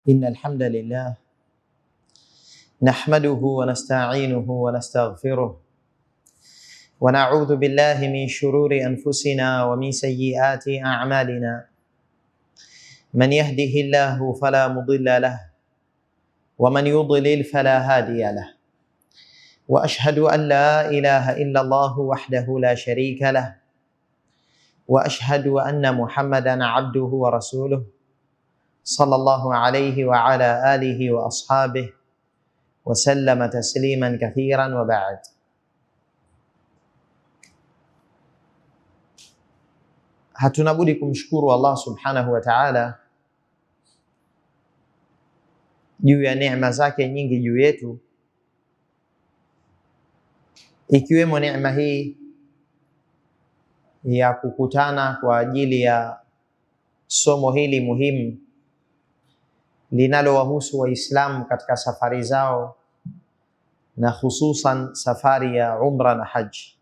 إن الحمد لله نحمده ونستعينه ونستغفره ونعوذ بالله من شرور أنفسنا ومن سيئات أعمالنا، من يهده الله فلا مضل له ومن يضلل فلا هادي له، وأشهد أن لا إله إلا الله وحده لا شريك له، وأشهد أن محمدا عبده ورسوله صلى الله عليه وعلى آله وأصحابه وسلم تسليما كثيرا، وبعد. Hatuna budi kumshukuru Allah subhanahu wa ta'ala juu ya neema zake nyingi juu yetu, ikiwemo neema hii ya kukutana kwa ajili ya somo hili muhimu linalowahusu Waislamu katika safari zao na hususan safari ya umra na haji.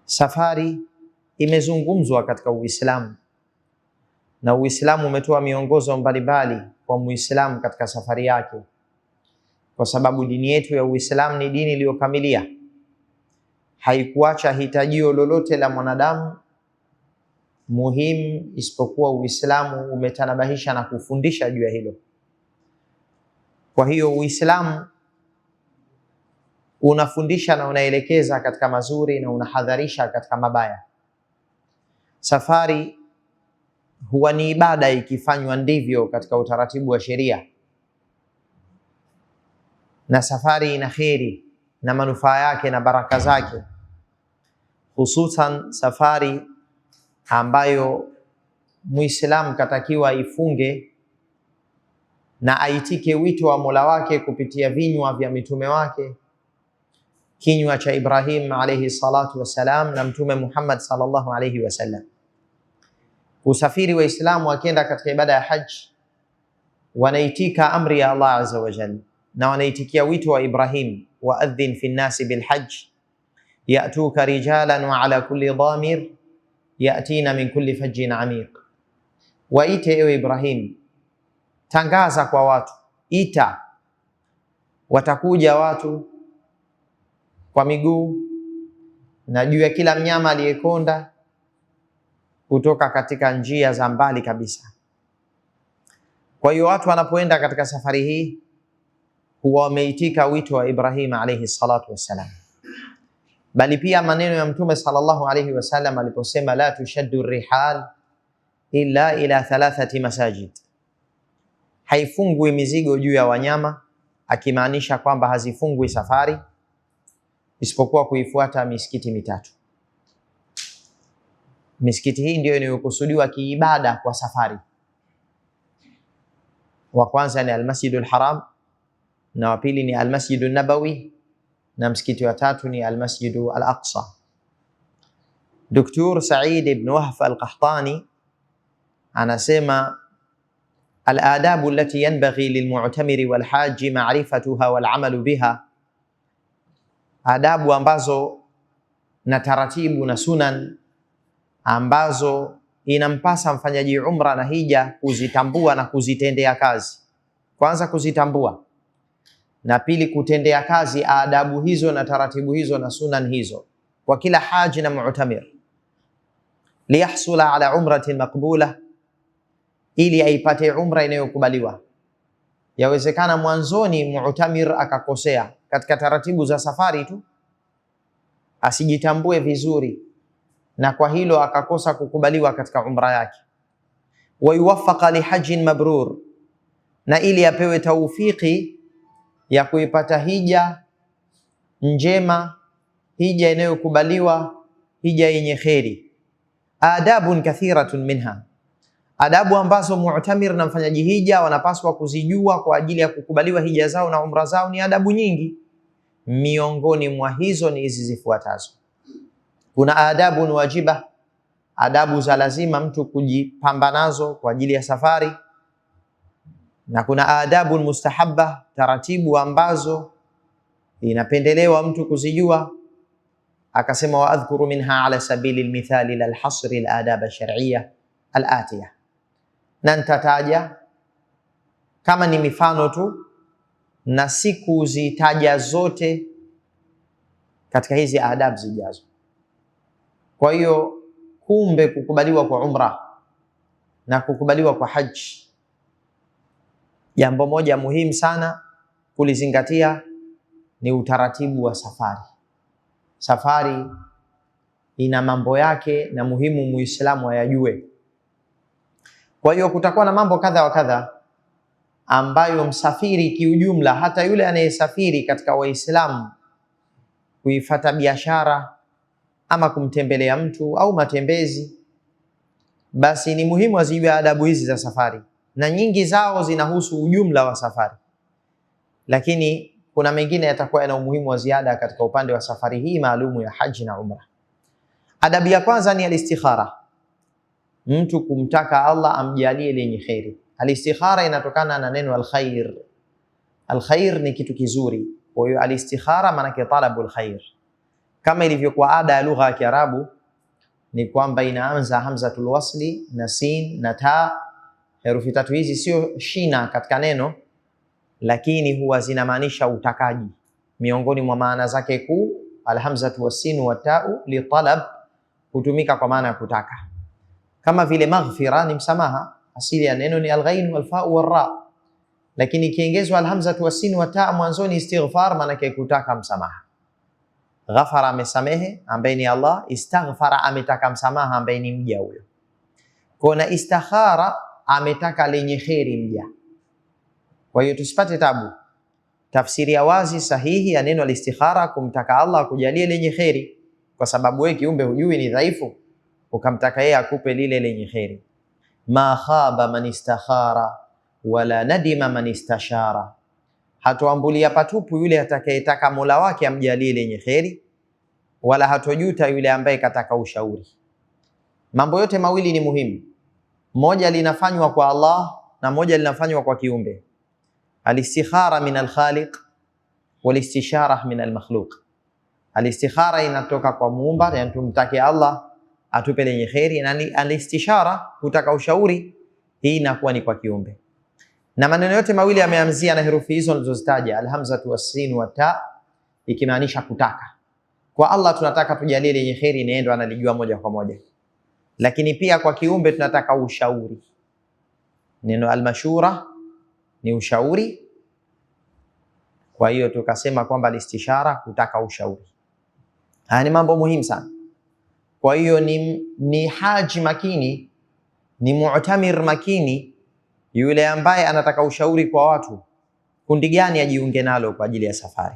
Safari imezungumzwa katika Uislamu na Uislamu umetoa miongozo mbalimbali kwa Muislamu katika safari yake, kwa sababu dini yetu ya Uislamu ni dini iliyokamilia, haikuacha hitajio lolote la mwanadamu muhimu, isipokuwa Uislamu umetanabahisha na kufundisha juu ya hilo. Kwa hiyo Uislamu unafundisha na unaelekeza katika mazuri na unahadharisha katika mabaya. Safari huwa ni ibada ikifanywa ndivyo katika utaratibu wa sheria, na safari ina kheri na manufaa yake na baraka zake, hususan safari ambayo Muislamu katakiwa ifunge na aitike wito wa Mola wake kupitia vinywa vya mitume wake, kinywa cha Ibrahim alayhi salatu wassalam na Mtume Muhammad sallallahu alayhi wasallam. Usafiri Waislamu wakienda katika ibada ya haji wanaitika amri ya Allah azza wa jalla na wanaitikia wito wa Ibrahim, waadhin fi nnasi bilhajj yatuka rijalan wa ala kulli dhamir yatina min kulli fajjin amiq. Waite ewe Ibrahim, tangaza kwa watu, ita, watakuja watu kwa miguu na juu ya kila mnyama aliyekonda kutoka katika njia za mbali kabisa. Kwa hiyo watu wanapoenda katika safari hii huwa wameitika wito wa Ibrahim alayhi salatu wassalam, bali pia maneno ya Mtume sallallahu alayhi wasallam aliposema, la tushaddu rihal illa ila thalathati masajid, haifungwi mizigo juu ya wanyama, akimaanisha kwamba hazifungwi safari isipokuwa kuifuata misikiti mitatu. Misikiti hii ndiyo inayokusudiwa kiibada kwa safari. Wa kwanza ni Almasjidul Haram, na wa pili ni Almasjidun Nabawi, na msikiti wa tatu ni Almasjidu Al-Aqsa. Dr. Said ibn Wahf Al-Qahtani anasema al-adabu allati yanbaghi lilmu'tamiri walhaji ma'rifatuha wal'amalu biha, adabu ambazo na taratibu na sunan ambazo inampasa mfanyaji umra na hija kuzitambua na kuzitendea kazi. Kwanza kuzitambua, na pili kutendea kazi adabu hizo na taratibu hizo na sunan hizo kwa kila haji na mu'tamir, liyahsula ala umratin maqbula, ili aipate umra inayokubaliwa. Yawezekana mwanzoni mu'tamir akakosea katika taratibu za safari tu, asijitambue vizuri, na kwa hilo akakosa kukubaliwa katika umra yake. Wa yuwaffaqa lihajin mabrur, na ili apewe taufiki ya kuipata hija njema, hija inayokubaliwa, hija yenye kheri. Adabun kathiratun minha, adabu ambazo mu'tamir na mfanyaji hija wanapaswa kuzijua kwa ajili ya kukubaliwa hija zao na umra zao ni adabu nyingi. Miongoni mwa hizo ni hizi zifuatazo. Kuna adabun wajiba, adabu za lazima mtu kujipamba nazo kwa ajili ya safari, na kuna adabu mustahabba, taratibu ambazo inapendelewa mtu kuzijua. Akasema wa adhkuru minha ala sabili almithali lalhasri aladab alshar'iyya alatiya, na nitataja kama ni mifano tu na si kuzitaja zote katika hizi adabu zijazo. Kwa hiyo kumbe, kukubaliwa kwa umra na kukubaliwa kwa haji, jambo moja muhimu sana kulizingatia ni utaratibu wa safari. Safari ina mambo yake na muhimu muislamu ayajue. Kwa hiyo kutakuwa na mambo kadha wa kadha ambayo msafiri kiujumla, hata yule anayesafiri katika Waislamu kuifata biashara ama kumtembelea mtu au matembezi, basi ni muhimu azijue adabu hizi za safari, na nyingi zao zinahusu ujumla wa safari, lakini kuna mengine yatakuwa yana umuhimu wa ziada katika upande wa safari hii maalumu ya haji na umra. Adabu ya kwanza ni alistikhara, mtu kumtaka Allah amjalie lenye kheri. Alistikhara inatokana na neno alkhair. Alkhair ni kitu kizuri, kwa hiyo alistikhara maana yake talabul khair. Kama ilivyokuwa ada ya lugha ya Kiarabu ni kwamba inaanza hamzatul wasli na sin na ta. Herufi tatu hizi sio shina katika neno, lakini huwa zinamaanisha utakaji. Miongoni mwa maana zake kuu, alhamzatu wasinu watau li talab, hutumika kwa maana ya kutaka, kama vile maghfira ni msamaha, asili ya neno ni alghain walfau warra, lakini ikiongezwa alhamzatu wasin wa ta mwanzoni, istighfar, maana yake kutaka msamaha. Ghafara amesamehe, ambaye ni Allah. Istaghfara ametaka msamaha, ambaye ni mja huyo. Kwa na istakhara ametaka lenye kheri mja. Kwa hiyo tusipate tabu, tafsiri ya wazi sahihi ya neno alistikhara, kumtaka Allah akujalie lenye kheri, kwa sababu wewe kiumbe hujui, ni dhaifu, ukamtaka yeye akupe lile lenye kheri. Ma khaba man istakhara wala nadima man istashara, hatoambulia patupu yule atakayetaka Mola wake amjalie lenye kheri, wala hatojuta yule ambaye kataka ushauri. Mambo yote mawili ni muhimu, moja linafanywa kwa Allah na moja linafanywa kwa kiumbe. Alistikhara min alkhaliq walistishara min almakhluq. Alistikhara inatoka kwa muumba, yani tumtake Allah atupe lenye kheri, na alistishara kutaka ushauri, hii inakuwa ni kwa kiumbe. Na maneno yote mawili yameanzia na herufi hizo nilizozitaja, alhamzatu wassin wa ta, ikimaanisha kutaka. Kwa Allah tunataka tujalie lenye kheri, ni ndo analijua moja kwa moja, lakini pia kwa kiumbe tunataka ushauri. Neno almashura ni ushauri. Kwa hiyo tukasema kwamba alistishara kutaka ushauri. Haya ni mambo muhimu sana. Kwa hiyo ni haji makini, ni mu'tamir makini, yule ambaye anataka ushauri kwa watu, kundi gani ajiunge nalo kwa ajili ya safari.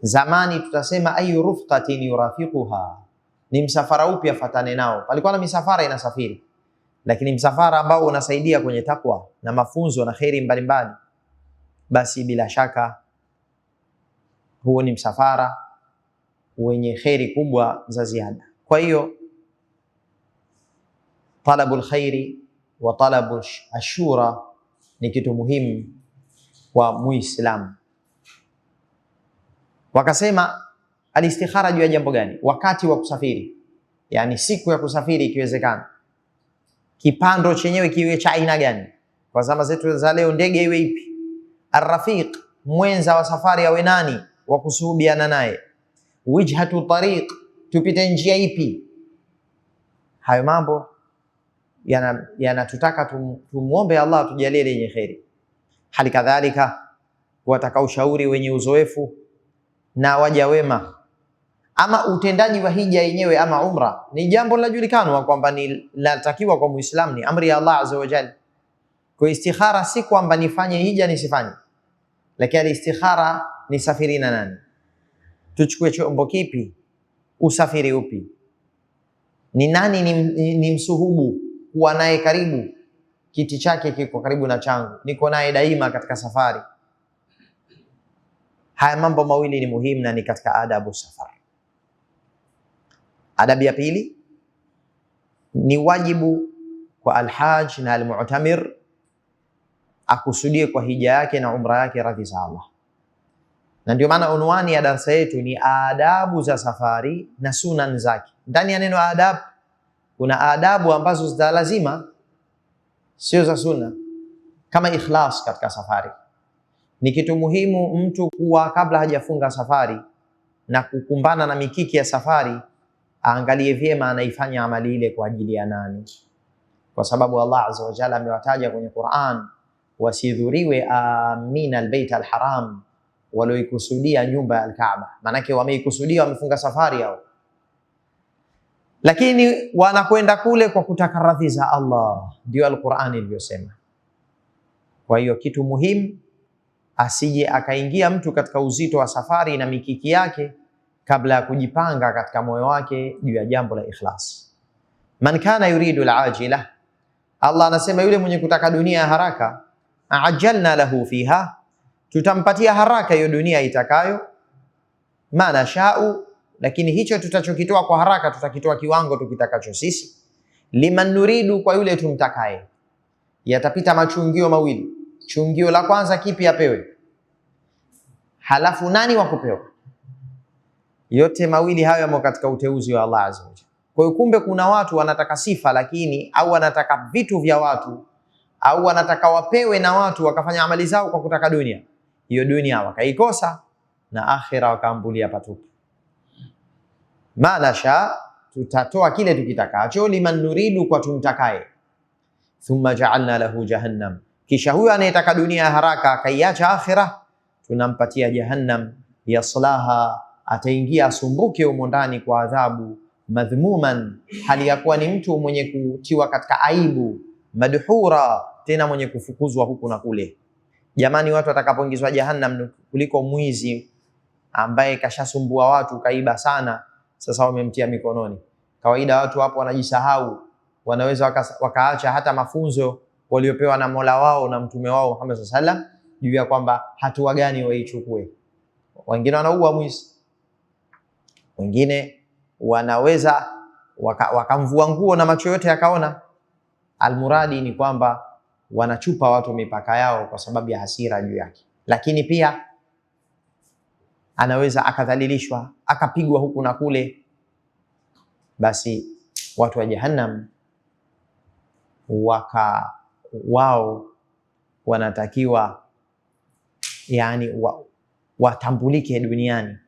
Zamani tutasema ayu rufqatin yurafiquha, ni msafara upi afatane nao. Palikuwa na misafara inasafiri, lakini msafara ambao unasaidia kwenye takwa na mafunzo na kheri mbalimbali, basi bila shaka huo ni msafara wenye kheri kubwa za ziada. Kwa hiyo talabul khairi wa talabu ashura ni kitu muhimu kwa Muislamu. Wakasema alistikhara juu ya jambo gani? Wakati wa kusafiri, yani siku ya kusafiri ikiwezekana, kipando chenyewe kiwe cha aina gani? Kwa zama zetu za leo, ndege iwe ipi? Arrafiq, mwenza wa safari awe nani, wa kusuhubiana naye? Wijhatu tariq, tupite njia ipi? Hayo mambo yanatutaka tumuombe Allah atujalie lenye kheri. Hali kadhalika wataka ushauri wenye uzoefu na waja wema. Ama utendaji wa hija yenyewe ama umra ni jambo linajulikanwa kwamba ni latakiwa kwa Muislamu, ni amri ya Allah azza wa jalla. Kwa istikhara si kwamba nifanye hija nisifanye, lakini istikhara ni safiri na nani, tuchukue chombo kipi, usafiri upi, ni nani ni msuhubu kuwa naye karibu, kiti chake kiko karibu na changu, niko naye daima katika safari. Haya mambo mawili ni muhimu na ni katika adabu safari. Adabu ya pili ni wajibu kwa alhaj na almu'tamir akusudie kwa hija yake na umra yake radhi za Allah, na ndio maana unwani ya darasa yetu ni adabu za safari na sunan zake. Ndani ya neno adab kuna adabu ambazo za lazima, sio za sunna, kama ikhlas katika safari. Ni kitu muhimu mtu kuwa kabla hajafunga safari na kukumbana na mikiki ya safari, aangalie vyema anaifanya amali ile kwa ajili ya nani, kwa sababu Allah azza wa jalla amewataja kwenye Qur'an, wasidhuriwe amina albayt alharam, walioikusudia nyumba ya Alkaaba. Maanake wameikusudia, wamefunga safari hao, lakini wanakwenda kule kwa kutaka radhi za Allah, ndio Alqur'ani ilivyosema. Kwa hiyo kitu muhimu, asije akaingia mtu katika uzito wa safari na mikiki yake kabla ya kujipanga katika moyo wake juu ya jambo la ikhlas. Man kana yuridu alajila, Allah anasema yule mwenye kutaka dunia ya haraka, ajalna lahu fiha, tutampatia haraka hiyo dunia itakayo, ma nashau, lakini hicho tutachokitoa kwa haraka tutakitoa kiwango tukitakacho sisi, liman nuridu, kwa yule tumtakaye. Yatapita machungio mawili, chungio la kwanza kipi apewe, halafu nani wa kupewa? Yote mawili hayo yamo katika uteuzi wa Allah azza wa jalla. Kwa hiyo kumbe kuna watu wanataka sifa lakini, au wanataka vitu vya watu, au wanataka wapewe na watu, wakafanya amali zao kwa kutaka dunia. Hiyo dunia wakaikosa na akhira wakaambulia patupu. Ma nasha, tutatoa kile tukitakacho, liman nuridu, kwa tumtakaye. Thumma ja'alna lahu jahannam, kisha huyo anayetaka dunia ya haraka akaiacha akhira, tunampatia jahannam, yaslaha, ataingia asumbuke humo ndani kwa adhabu, madhmuman, hali ya kuwa ni mtu mwenye kutiwa katika aibu, madhura, tena mwenye kufukuzwa huku na kule. Jamani, watu watakapoingizwa jahannam, kuliko mwizi ambaye kashasumbua watu, kaiba sana, sasa wamemtia mikononi. Kawaida watu hapo wanajisahau, wanaweza wakaacha hata mafunzo waliopewa na Mola wao na mtume wao Muhammad sallallahu alaihi wasallam juu ya kwamba hatua gani waichukue. Wengine wanaua mwizi, wengine wanaweza wakamvua nguo na macho yote yakaona. Almuradi ni kwamba wanachupa watu mipaka yao kwa sababu ya hasira juu yake, lakini pia anaweza akadhalilishwa akapigwa huku na kule. Basi watu wa Jahannam wao wanatakiwa yani watambulike duniani.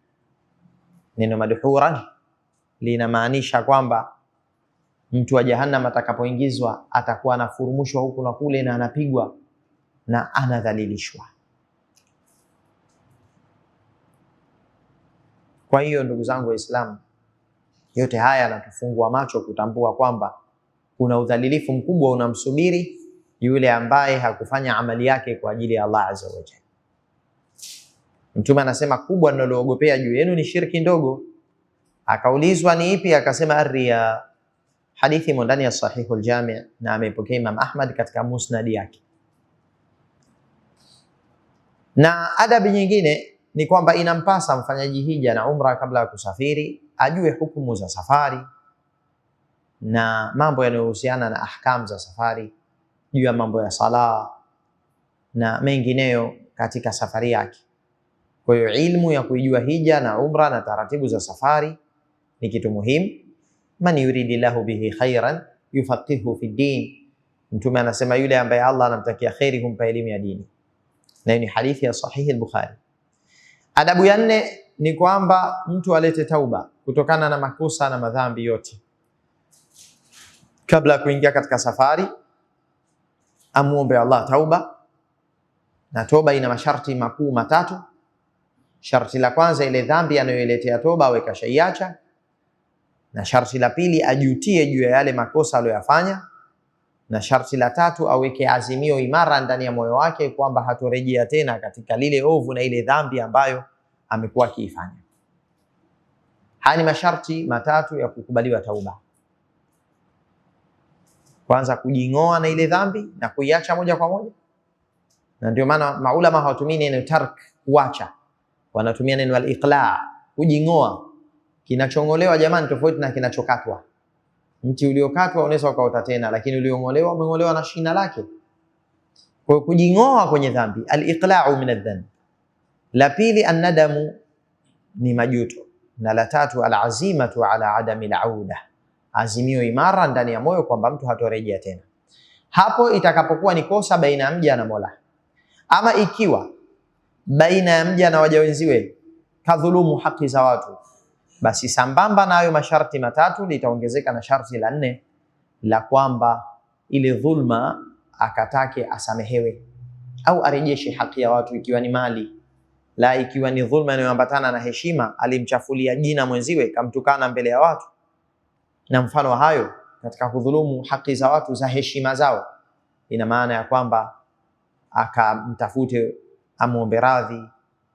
Neno madhuran linamaanisha kwamba mtu wa Jahannam atakapoingizwa atakuwa anafurumushwa huku na kule na anapigwa na anadhalilishwa. Kwa hiyo ndugu zangu Waislamu, yote haya yanatufungua macho kutambua kwamba kuna udhalilifu mkubwa unamsubiri yule ambaye hakufanya amali yake kwa ajili ya Allah azza wa jalla. Mtume anasema kubwa ninaloogopea juu yenu ni shirki ndogo. Akaulizwa ni ipi? Akasema arriya. Hadithi imo ndani ya Sahihul Jami' na ameipokea Imam Ahmad katika musnadi yake. Na adabu nyingine ni kwamba inampasa mfanyaji hija na umra kabla ya kusafiri ajue hukumu za safari na mambo yanayohusiana na ahkam za safari, juu ya mambo ya sala na mengineyo katika safari yake. Kwa hiyo ilmu ya kuijua hija na umra na taratibu za safari ni kitu muhimu. Man yuridillahu bihi khairan yufaqihu fi din, Mtume anasema yule ambaye Allah anamtakia khairi humpa elimu ya dini, na hiyo ni hadithi ya sahihi al-Bukhari. Adabu ya nne ni kwamba mtu alete tauba kutokana na makosa na madhambi yote kabla ya kuingia katika safari, amuombe Allah tauba, na toba ina masharti makuu matatu. Sharti la kwanza, ile dhambi anayoiletea toba awe kashaiacha, na sharti la pili, ajutie juu ya yale makosa aliyoyafanya, na sharti la tatu, aweke azimio imara ndani ya moyo wake kwamba hatorejea tena katika lile ovu na ile dhambi ambayo amekuwa akiifanya. Haya ni masharti matatu ya kukubaliwa tauba. Kwanza, kujing'oa na ile dhambi na kuiacha moja kwa moja, na ndio maana maulama hawatumii neno tark, kuacha, wanatumia neno al-iqla, kujing'oa. Kinachong'olewa jamani, tofauti na kinachokatwa. Mti uliokatwa unaweza ukaota tena, lakini uliong'olewa umeng'olewa na shina lake. Kwa hiyo kujing'oa kwenye dhambi, al-iqla'u min adh-dhanb. La pili, annadamu ni majuto, na la tatu, al-azimatu ala adami al-auda, azimio imara ndani ya moyo kwamba mtu hatorejea tena. Hapo itakapokuwa ni kosa baina ya mja na Mola. Ama ikiwa baina ya mja na waja wenziwe kadhulumu haki za watu, basi sambamba na hayo masharti matatu litaongezeka na sharti la nne la kwamba ile dhulma akatake asamehewe au arejeshe haki ya watu, ikiwa ni mali la, ikiwa ni dhulma inayoambatana na heshima, alimchafulia jina mwenziwe, kamtukana mbele ya watu na mfano wa hayo, katika kudhulumu haki za watu za heshima zao, ina maana ya kwamba akamtafute, amuombe radhi,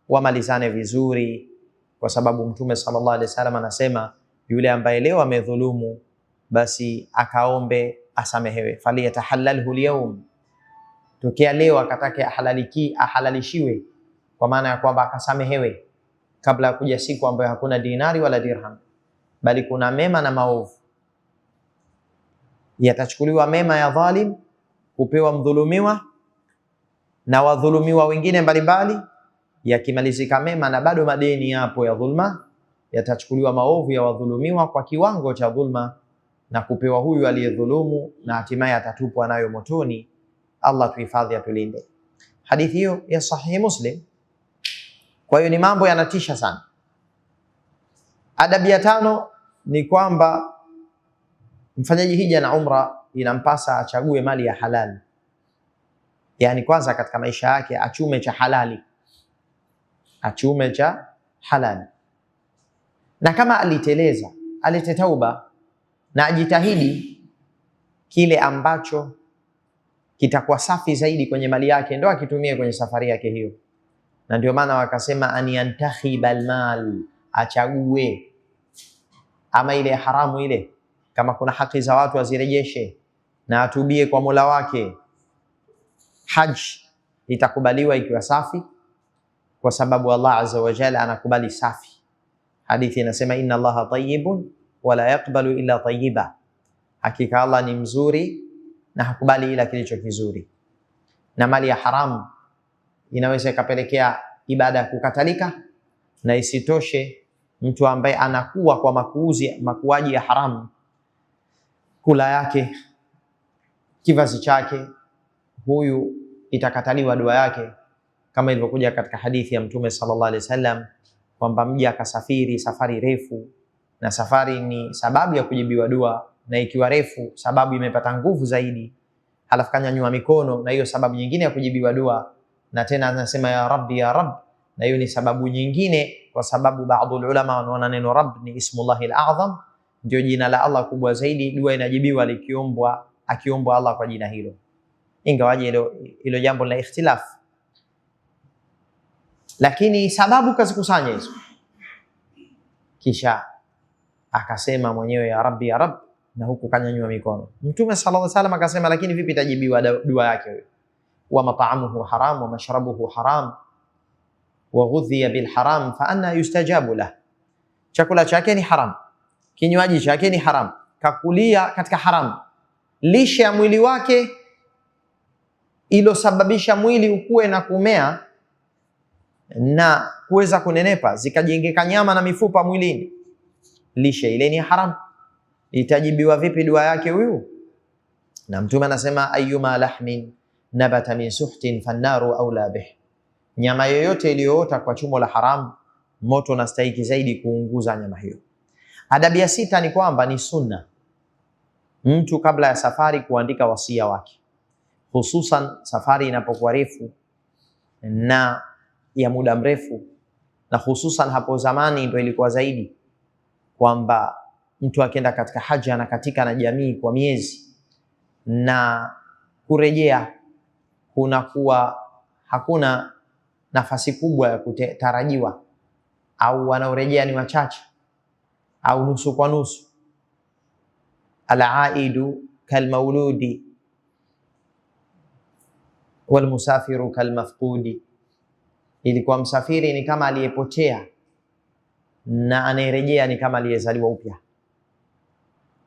wamalizane vizuri, kwa sababu Mtume sallallahu alaihi wasallam anasema yule ambaye leo amedhulumu basi akaombe asamehewe, faliyatahalalhu alyawm, tokea leo akatake ahalaliki, ahalalishiwe, kwa maana ya kwamba akasamehewe kabla ya kuja siku ambayo hakuna dinari wala dirham, bali kuna mema na maovu. Yatachukuliwa mema ya dhalim kupewa mdhulumiwa na wadhulumiwa wengine mbalimbali. Yakimalizika mema na bado madeni yapo ya dhulma, yatachukuliwa maovu ya wadhulumiwa kwa kiwango cha dhulma na kupewa huyu aliyedhulumu, na hatimaye atatupwa nayo motoni. Allah tuhifadhi, atulinde. Hadithi hiyo ya Sahihi Muslim. Kwa hiyo ni mambo yanatisha sana. Adabu ya tano ni kwamba mfanyaji hija na umra inampasa achague mali ya halali, yaani kwanza katika maisha yake achume cha halali, achume cha halali, na kama aliteleza alete tauba na ajitahidi kile ambacho kitakuwa safi zaidi kwenye mali yake ndo akitumie kwenye safari yake hiyo. Na ndio maana wakasema an yantakhiba almal, achague ama ile haramu ile, kama kuna haki za watu azirejeshe na atubie kwa Mola wake. Haj itakubaliwa ikiwa safi, kwa sababu Allah azza wa jalla anakubali safi. Hadithi inasema inna Allaha tayyibun wala yaqbalu illa tayyiba, hakika Allah ni mzuri na hakubali ila kilicho kizuri. Na mali ya haramu inaweza ikapelekea ibada ya kukatalika, na isitoshe mtu ambaye anakuwa kwa makuuzi makuaji ya haramu, kula yake, kivazi chake, huyu itakataliwa dua yake, kama ilivyokuja katika hadithi ya Mtume sallallahu alaihi wasallam kwamba mja akasafiri safari refu, na safari ni sababu ya kujibiwa dua, na ikiwa refu sababu imepata nguvu zaidi, halafu kanyanyua mikono, na hiyo sababu nyingine ya kujibiwa dua, na tena anasema ya rabbi ya rabb, na hiyo ni sababu nyingine, kwa sababu baadhi ulama wanaona neno rabb ni ismullahi al-a'zam, ndio jina la Allah kubwa zaidi. Dua inajibiwa likiombwa, akiombwa Allah kwa jina hilo, ingawaje hilo jambo la ikhtilaf, lakini sababu kazikusanya hizo, kisha akasema mwenyewe ya rabbi ya rabb, na huku kanyanyua mikono. Mtume sallallahu alaihi wasallam akasema, lakini vipi itajibiwa dua yake huyo? Wa mat'amuhu haram wa mashrabuhu haram wa ghudhiya bil haram fa anna yustajabu lah, chakula chake ni haram, kinywaji chake ni haram, kakulia katika haram, lishe ya mwili wake ilosababisha mwili ukue na kumea na kuweza kunenepa, zikajengeka nyama na mifupa mwilini, lishe ile ni haram. Itajibiwa vipi dua yake huyu? Na Mtume anasema ayyuma lahmin nabata min suhtin fannaru aula bih, nyama yoyote iliyoota kwa chumo la haram, moto unastahiki zaidi kuunguza nyama hiyo. Adabu ya sita ni kwamba ni sunna mtu kabla ya safari kuandika wasia wake, hususan safari inapokuwa refu na ya muda mrefu, na hususan hapo zamani ndio ilikuwa zaidi kwamba mtu akienda katika haji anakatika na jamii kwa miezi na kurejea kunakuwa hakuna nafasi kubwa ya kutarajiwa, au wanaorejea ni wachache au nusu kwa nusu. Alaidu kalmauludi walmusafiru kalmafqudi, ilikuwa msafiri ni kama aliyepotea na anayerejea ni kama aliyezaliwa upya.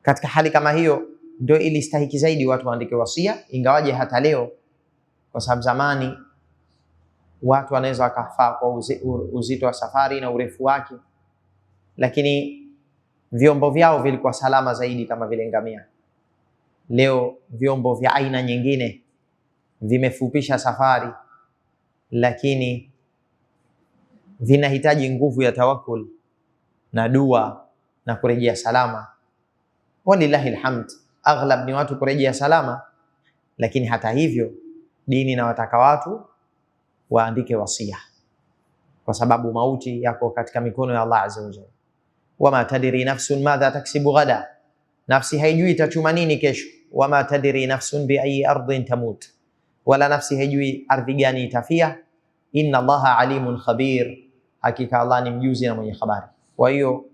Katika hali kama hiyo ndio ilistahiki zaidi watu waandike wasia, ingawaje hata leo, kwa sababu zamani watu wanaweza wakafaa kwa uzito wa safari na urefu wake, lakini vyombo vyao vilikuwa salama zaidi kama vile ngamia. Leo vyombo vya aina nyingine vimefupisha safari, lakini vinahitaji nguvu ya tawakkul na dua na kurejea salama. Walillahi alhamd, aghlab ni watu kurejea salama, lakini hata hivyo dini inawataka watu waandike wasia, kwa sababu mauti yako katika mikono ya Allah azza wa jalla. Wama tadri nafsun madha taksibu ghada, nafsi haijui itachuma nini kesho. Wama tadri nafsun bi ayi ardhin tamut, wala nafsi haijui ardhi gani itafia. Inna Allaha alimun khabir, hakika Allah ni mjuzi na mwenye habari. Kwa hiyo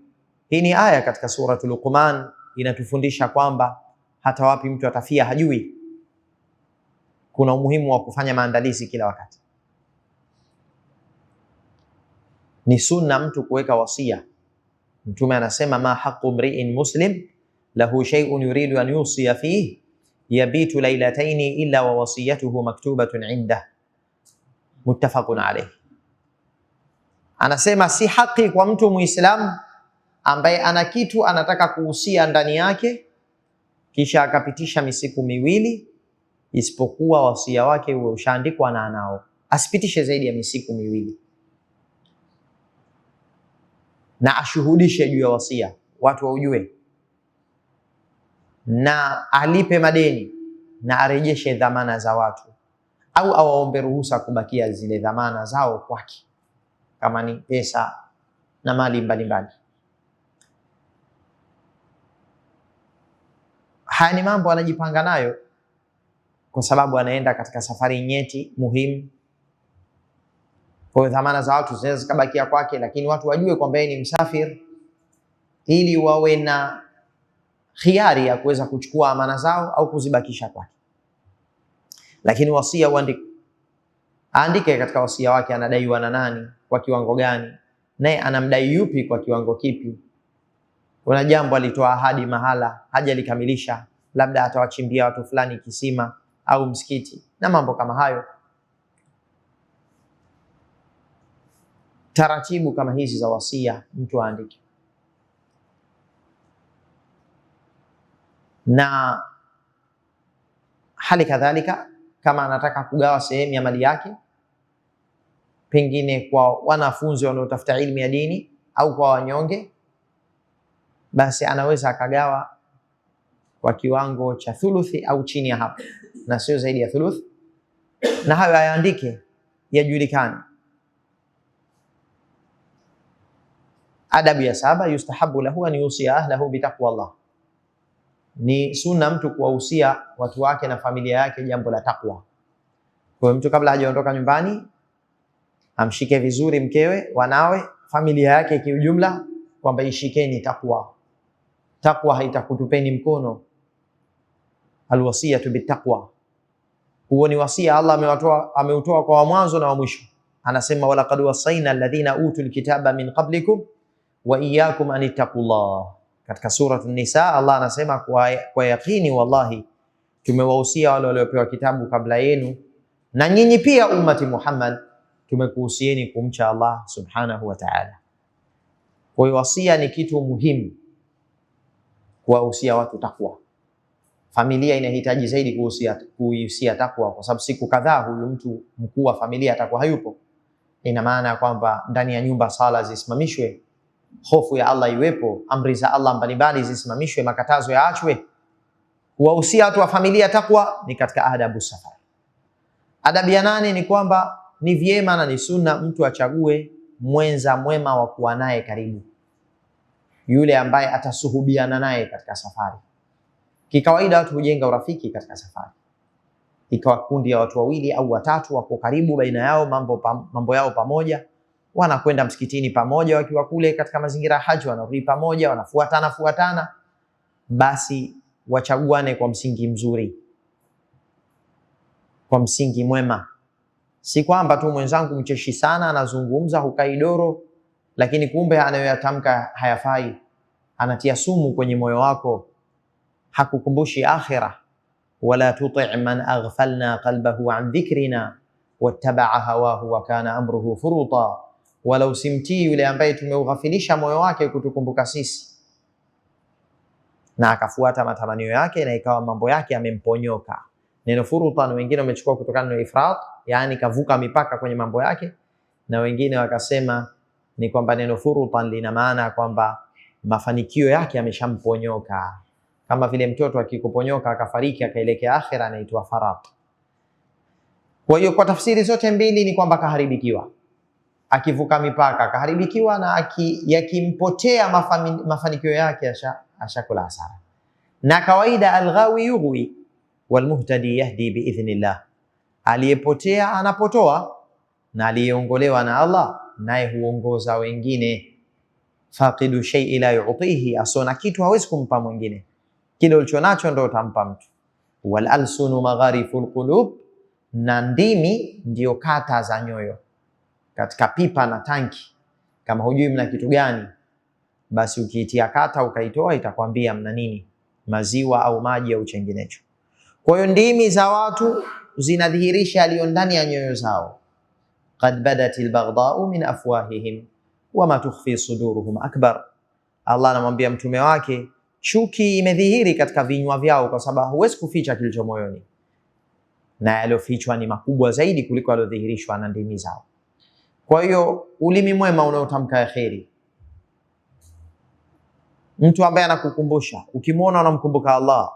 hii ni aya katika suratu Luqman inatufundisha kwamba hata wapi mtu atafia hajui. Kuna umuhimu wa kufanya maandalizi kila wakati. Ni sunna mtu kuweka wasia. Mtume anasema ma haqqu mri'in muslim lahu shay'un yuridu an yusiya fihi yabitu lailataini illa wa wasiyatuhu maktubatun indah, muttafaqun alayh. Anasema si haki kwa mtu Muislamu ambaye ana kitu anataka kuhusia ndani yake kisha akapitisha misiku miwili, isipokuwa wasia wake uwe ushaandikwa na anao, asipitishe zaidi ya misiku miwili, na ashuhudishe juu ya wasia, watu waujue, na alipe madeni na arejeshe dhamana za watu, au awaombe ruhusa kubakia zile dhamana zao kwake, kama ni pesa na mali mbalimbali. Haya ni mambo anajipanga nayo kwa sababu anaenda katika safari nyeti muhimu. Kwa hiyo dhamana za watu zinaweza zikabakia kwake, lakini watu wajue kwamba yeye ni msafiri, ili wawe na khiari ya kuweza kuchukua amana zao au kuzibakisha kwake. Lakini wasia uandike, aandike katika wasia wake anadaiwa na nani kwa kiwango gani, naye anamdai yupi kwa kiwango kipi. Kuna jambo alitoa ahadi mahala hajalikamilisha, labda atawachimbia watu fulani kisima au msikiti na mambo kama hayo. Taratibu kama hizi za wasia mtu aandike, na hali kadhalika kama anataka kugawa sehemu ya mali yake, pengine kwa wanafunzi wanaotafuta ilmu ya dini au kwa wanyonge, basi anaweza akagawa kwa kiwango cha thuluthi au chini ya hapo, na sio zaidi ya thuluthi, na hayo ayaandike, yajulikane. Adabu ya saba, yustahabu lahu an yusia ahlahu bitaqwa Allah, ni sunna mtu kuwahusia watu wake na familia yake jambo la takwa. Kwa hiyo mtu kabla hajaondoka nyumbani amshike vizuri mkewe, wanawe, familia yake kiujumla, kwamba ishikeni takwa. Takwa haitakutupeni mkono. Alwasiyatu bitaqwa, huo ni wasia Allah ameutoa kwa wa mwanzo na wa mwisho. Anasema walaqad wasaina alladhina utul kitaba min qablikum wa iyyakum an ittaqullah. Katika suratu Nisa Allah anasema kwa yaqini, wallahi tumewahusia wale waliopewa kitabu kabla yenu na nyinyi pia ummati Muhammad, tumekuhusieni kumcha Allah subhanahu wa ta'ala. Kwa hiyo wasia ni kitu muhimu, kuwahusia watu takwa. Familia inahitaji zaidi kuhusia takwa, kwa sababu siku kadhaa huyu mtu mkuu wa familia atakuwa hayupo. Ina maana kwamba ndani ya nyumba sala zisimamishwe, hofu ya Allah iwepo, amri za Allah mbalimbali zisimamishwe, makatazo yaachwe. Kuwahusia watu wa familia takwa ni katika adabu safari. Adabu ya nane ni kwamba ni vyema na ni sunna mtu achague mwenza mwema wa kuwa naye karibu, yule ambaye atasuhubiana naye katika safari. Kikawaida watu hujenga urafiki katika safari, ikawa kundi ya watu wawili au watatu wako karibu baina yao, mambo yao pamoja, wanakwenda msikitini pamoja wakiwa kule katika mazingira ya haji, wanarudi pamoja, wanafuatana fuatana. Basi wachaguane kwa msingi mzuri, kwa msingi mwema. Si kwamba tu mwenzangu mcheshi sana, anazungumza hukai doro, lakini kumbe anayoyatamka hayafai, anatia sumu kwenye moyo wako, hakukumbushi akhira. Wala tuti' man aghfalna qalbahu an dhikrina wattabaa hawahu wa kana amruhu furuta, wala usimtii yule ambaye tumeughafilisha moyo wake kutukumbuka sisi na akafuata matamanio yake na ikawa mambo yake yamemponyoka. Neno furutan wengine wamechukua kutokana na ifrat, yani kavuka mipaka kwenye mambo yake, na wengine wakasema ni kwamba neno furutan lina maana kwamba mafanikio yake yameshamponyoka, kama vile mtoto akikuponyoka akafariki akaelekea akhera anaitwa farat. Kwa hiyo kwa tafsiri zote mbili ni kwamba kaharibikiwa, akivuka mipaka kaharibikiwa, na yakimpotea mafanikio yake ashakula hasara. Na kawaida alghawi yughwi walmuhtadi yahdi biidhnillah, aliyepotea anapotoa na aliyeongolewa na Allah naye huongoza wengine. Faqidu shay'i la yu'tihi, asona kitu hawezi kumpa mwingine, kile ulichonacho ndo utampa mtu. Wal alsunu magharifu lqulub, na ndimi ndio kata za nyoyo. Katika pipa na tanki, kama hujui mna kitu gani, basi ukiitia kata ukaitoa itakwambia mna nini, maziwa au maji au chenginecho. Kwa hiyo ndimi za watu zinadhihirisha yaliyo ndani ya nyoyo zao. Qad badat albaghdau min afwahihim wama tukhfi suduruhum akbar. Allah anamwambia mtume wake, chuki imedhihiri katika vinywa vyao, kwa sababu huwezi kuficha kilicho moyoni, na yaliyofichwa ni makubwa zaidi kuliko yaliyodhihirishwa na ndimi zao. Kwa hiyo ulimi mwema unaotamka ya kheri, mtu ambaye anakukumbusha, ukimwona unamkumbuka Allah,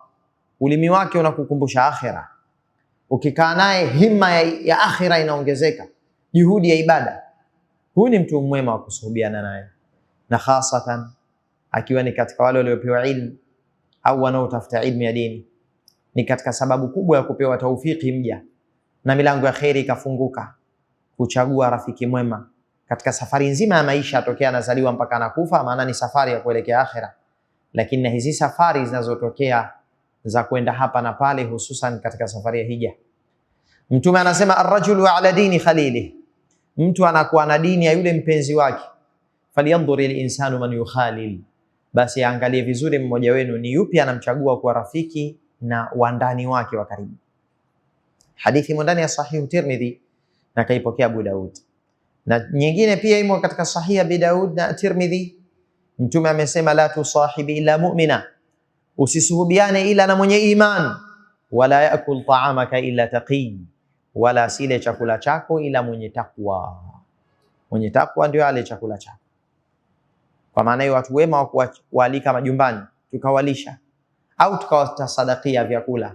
ulimi wake unakukumbusha akhira. Ukikaa naye himma ya akhira inaongezeka, juhudi ya ibada. Huyu ni mtu mwema wa kusuhubiana naye, na hasatan akiwa ni katika wale waliopewa ilmu au wanaotafuta ilmu ya dini, ni katika sababu kubwa ya kupewa taufiki mja na milango ya kheri ikafunguka, kuchagua rafiki mwema katika safari nzima ya maisha, tokea anazaliwa mpaka anakufa, maana ni safari ya kuelekea akhira. Lakini na hizi safari zinazotokea za kwenda hapa na pale, hususan katika safari ya hija, Mtume anasema arrajulu ala dini khalili, mtu anakuwa na dini ya yule mpenzi wake. Falyanzuri linsanu man yukhalil, basi aangalie vizuri mmoja wenu ni yupi anamchagua kuwa rafiki na wandani wake wa karibu. Hadithi imo ndani ya Sahihu Tirmidhi na kaipokea Abu Daud, na nyingine pia imo katika Sahihi Abi Daud na Tirmidhi. Mtume amesema la tusahibi illa mu'mina, usisuhubiane ila na mwenye iman. Wala yakul ta'amaka illa taqi, wala asile chakula chako ila mwenye takwa. Mwenye takwa ndio ale chakula chako. Kwa maana hiyo watu wema wa kualika majumbani tukawalisha au tukawasadakia vyakula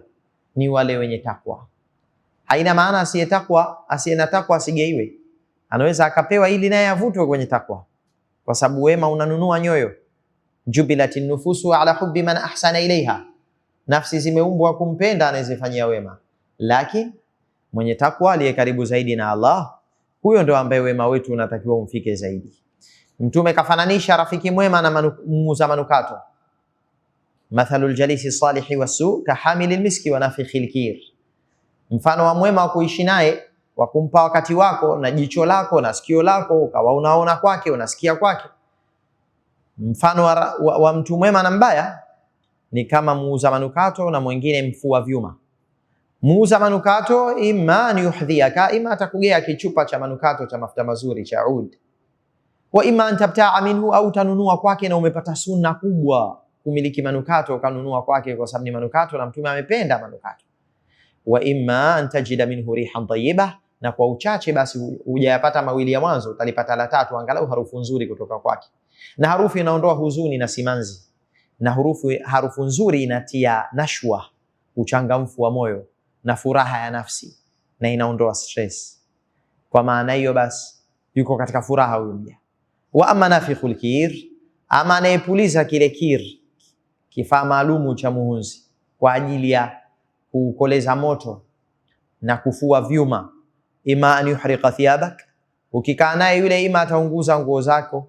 ni wale wenye takwa. Haina maana asiye takwa, asiye na takwa asigeiwe, anaweza akapewa ili naye avutwe kwenye takwa, kwa sababu wema unanunua nyoyo. Jubilatin nufusu ala hubbi man ahsana ilaiha, nafsi zimeumbwa kumpenda anayezifanyia wema. Lakini mwenye takwa aliye karibu zaidi na Allah, huyo ndo ambaye wema wetu unatakiwa umfike zaidi. Mtume kafananisha rafiki mwema na muuza manukato, mathalul jalisi salihi wasu kahamili lmiski wa nafikhi lkir, mfano wa mwema wa kuishi naye, wa kumpa wakati wako na jicho lako na sikio lako, ukawa unaona kwake unasikia kwake. Mfano wa mtu mwema na mbaya ni kama muuza manukato na mwingine mfua vyuma. Muuza manukato imma an yuhdhiyaka, ima atakugea kichupa cha manukato cha mafuta mazuri cha oud, wa imma an tabtaa minhu, au utanunua kwake na umepata sunna kubwa kumiliki manukato ukanunua kwake, kwa sababu ni manukato na Mtume amependa manukato. Wa imma an tajida minhu rihan tayyiba, na kwa uchache basi hujayapata mawili ya mwanzo, utalipata la tatu, angalau harufu nzuri kutoka kwake. Na harufu inaondoa huzuni na simanzi, na harufu nzuri inatia nashwa, uchangamfu wa moyo na furaha ya nafsi, na inaondoa stress. Kwa maana hiyo basi yuko katika furaha huyu mja. Wa amma nafikhul kir, ama anayepuliza kile kir, kifaa maalumu cha muhunzi kwa ajili ya kukoleza moto na kufua vyuma. Ima an yuhriqa thiyabak, ukikaa naye yule ima ataunguza nguo zako.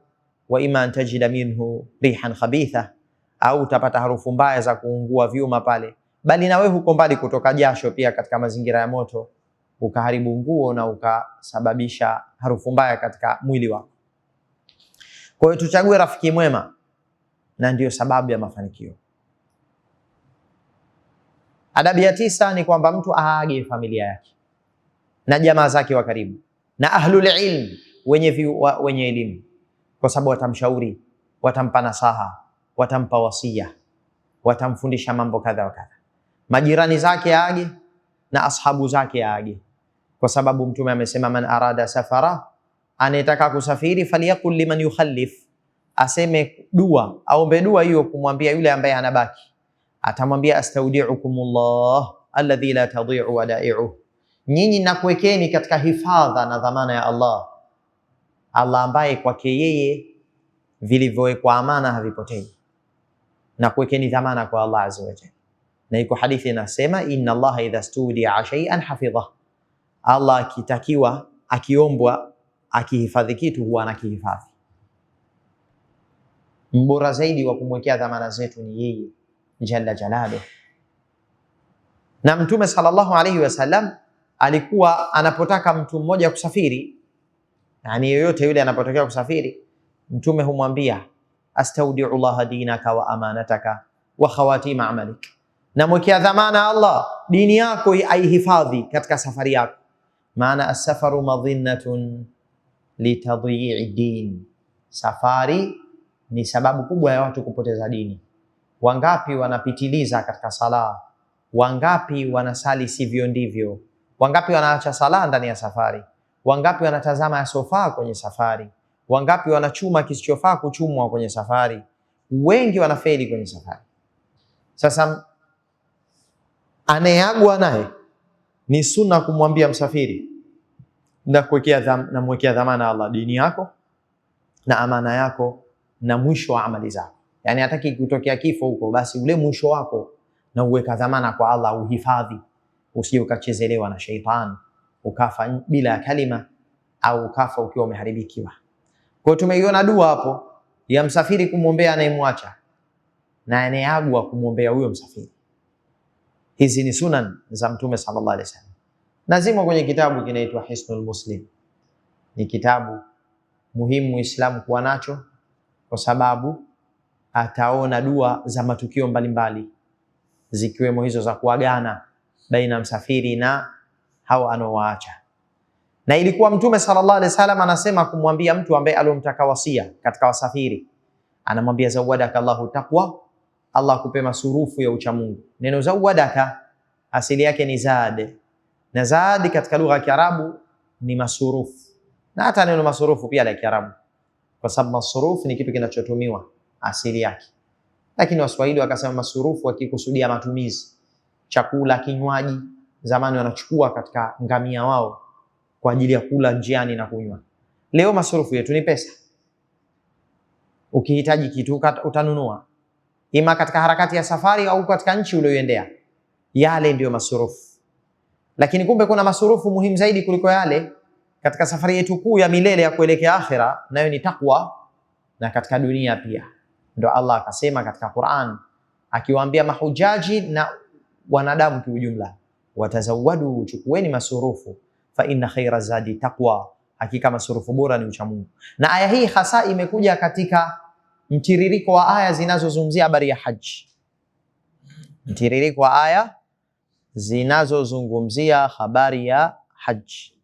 Wa ima an tajida minhu rihan khabitha, au utapata harufu mbaya za kuungua vyuma pale. Bali na wewe huko mbali kutoka jasho pia katika mazingira ya moto ukaharibu nguo na ukasababisha harufu mbaya katika mwili wako. Kwa hiyo tuchague rafiki mwema, na ndiyo sababu ya mafanikio. Adabu ya tisa ni kwamba mtu aage familia yake na jamaa zake wa karibu na ahlul ilm, wenye elimu, kwa sababu watamshauri, watampa nasaha, watampa wasia. Watamfundisha mambo kadha wa kadha, majirani zake aage na ashabu zake aage, kwa sababu Mtume amesema, man arada safara, anayetaka kusafiri, falyakul liman yukhallif, aseme dua, aombe dua hiyo kumwambia yule ambaye anabaki, atamwambia astaudiukumullah alladhi la tadiu wadai'uh, nyinyi nakuwekeni katika hifadha na dhamana ya Allah, Allah ambaye kwake yeye vilivyowekwa amana havipotei, na kuwekeni dhamana kwa Allah azza wa jalla. Na iko hadithi inasema inna Allaha idha studia shay'an hafidhah, Allah akitakiwa, akiombwa, akihifadhi kitu huwa anakihifadhi. Mbora zaidi wa kumwekea dhamana zetu ni yeye jalla jalaluhu. Na Mtume sallallahu alayhi wasallam alikuwa anapotaka mtu mmoja kusafiri, yani yoyote yule anapotokea kusafiri, Mtume humwambia astaudiu llaha dinaka wa amanataka wa khawatima amalik, namwekea dhamana Allah dini yako aihifadhi katika safari yako. Maana asafaru madhinnatun litadyi'i din, safari ni sababu kubwa ya watu kupoteza dini. Wangapi wanapitiliza katika sala? Wangapi wanasali sivyo ndivyo? Wangapi wanaacha sala ndani ya safari? Wangapi wanatazama yasofaa kwenye safari? Wangapi wanachuma kisichofaa kuchumwa kwenye safari? Wengi wanafeli kwenye safari. Sasa anayeagwa naye ni sunna kumwambia msafiri, namwekea dhamana Allah dini yako na amana yako na mwisho wa amali zako. Yani hataki kutokea kifo huko, basi ule mwisho wako na uweka dhamana kwa Allah, uhifadhi, usije ukachezelewa na sheitani ukafa bila ya kalima au ukafa ukiwa umeharibikiwa. Kwa hiyo tumeiona dua hapo ya msafiri kumwombea anayemwacha na anayeagwa kumwombea huyo msafiri. Hizi ni sunan za Mtume sallallahu alaihi wasallam na zimo kwenye kitabu kinaitwa Hisnul Muslim. Ni kitabu muhimu Muislamu kuwa nacho, kwa sababu ataona dua za matukio mbalimbali zikiwemo hizo za kuagana baina msafiri na hao anaowaacha. Na ilikuwa Mtume sallallahu alaihi wasallam anasema kumwambia mtu ambaye aliyomtaka wasia katika wasafiri, anamwambia zawadaka Allahu taqwa, Allah akupe masurufu ya uchamungu. Neno zawadaka asili yake ni zad, na zad katika lugha ya Kiarabu ni masurufu, na hata neno masurufu pia la Kiarabu, kwa sababu masurufu ni kitu kinachotumiwa asili yake, lakini Waswahili wakasema masurufu wakikusudia matumizi, chakula, kinywaji. Zamani wanachukua katika ngamia wao kwa ajili ya kula njiani na kunywa. Leo masurufu yetu ni pesa. Ukihitaji kitu utanunua, ima katika harakati ya safari au katika nchi uliyoendea. Yale ndiyo masurufu. Lakini kumbe kuna masurufu muhimu zaidi kuliko yale katika safari yetu kuu ya milele ya kuelekea akhira, nayo ni takwa, na katika dunia pia. Ndo Allah akasema katika Qur'an akiwaambia mahujaji na wanadamu kiujumla, watazawadu, chukueni masurufu, fa inna khaira zadi taqwa, hakika masurufu bora ni ucha Mungu. Na aya hii hasa imekuja katika mtiririko wa aya zinazozungumzia habari ya haji, mtiririko wa aya zinazozungumzia habari ya haji.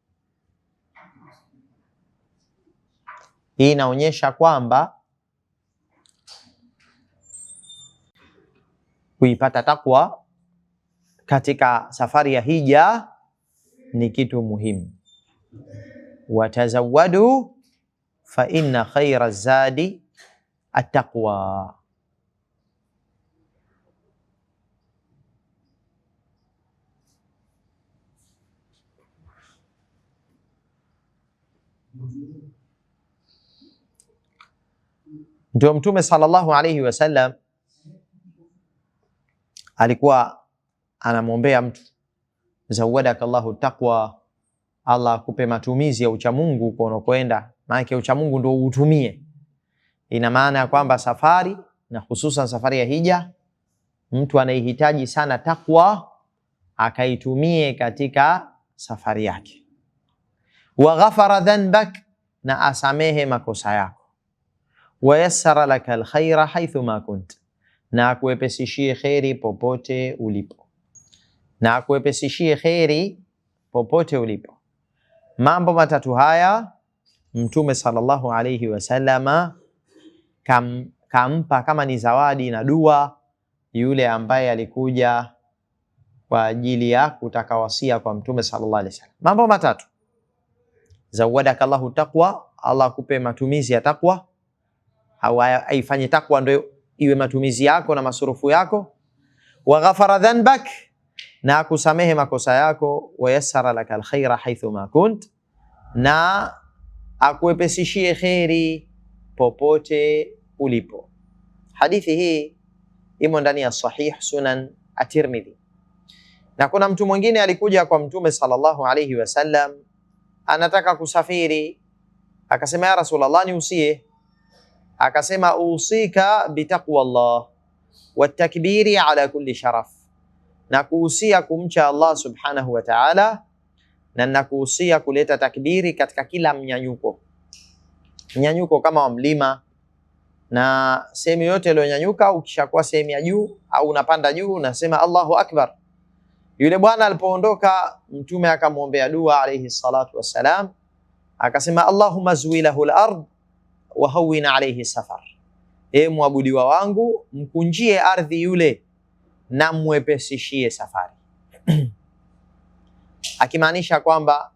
Hii inaonyesha kwamba kuipata takwa katika safari ya hija ni kitu muhimu. Watazawadu fa inna khaira zadi attaqwa. Ndio Mtume sallallahu alayhi wasallam alikuwa anamwombea mtu, zawadaka Allahu taqwa, Allah akupe matumizi ya uchamungu kwa unakoenda. Maana uchamungu ndio uutumie. Ina maana ya kwamba safari na hususan safari ya hija, mtu anaihitaji sana takwa akaitumie katika safari yake. Wa ghafara dhanbak, na asamehe makosa yako. Wa yassara laka alkhaira haithu ma kunt, na akuepesishie kheri popote ulipo, na akuepesishie kheri popote ulipo. Mambo matatu haya Mtume sallallahu alayhi wasallama kampa kama ni zawadi na dua yule ambaye alikuja kwa ajili ya kutaka wasia kwa Mtume sallallahu alaihi wasallam. Mambo matatu: zawadaka Allahu taqwa, Allah akupe matumizi ya takwa, au aifanye takwa ndio iwe matumizi yako na masurufu yako. Wa ghafara dhanbak, na akusamehe makosa yako. Wa yassara laka alkhaira haithu ma kunt, na akuepesishie kheri popote ulipo. Hadithi hii imo ndani ya Sahih Sunan At-Tirmidhi. Na kuna mtu mwingine alikuja kwa Mtume sallallahu alayhi wasallam, anataka kusafiri, akasema ya Rasulullah, niusie. Akasema usika bitaqwa Allah watakbiri ala kulli sharaf, na kuhusia kumcha Allah subhanahu wa ta'ala, na nakuhusia kuleta takbiri katika kila mnyanyuko. Mnyanyuko kama wa mlima na sehemu yote iliyonyanyuka, ukishakuwa sehemu ya juu au unapanda juu unasema Allahu akbar. Yule bwana alipoondoka, Mtume akamwombea dua alayhi salatu wassalam, akasema Allahumma zwi lahu al-ard wa hawwin alayhi safar, e mwabudiwa wangu, mkunjie ardhi yule na mwepesishie safari. Akimaanisha kwamba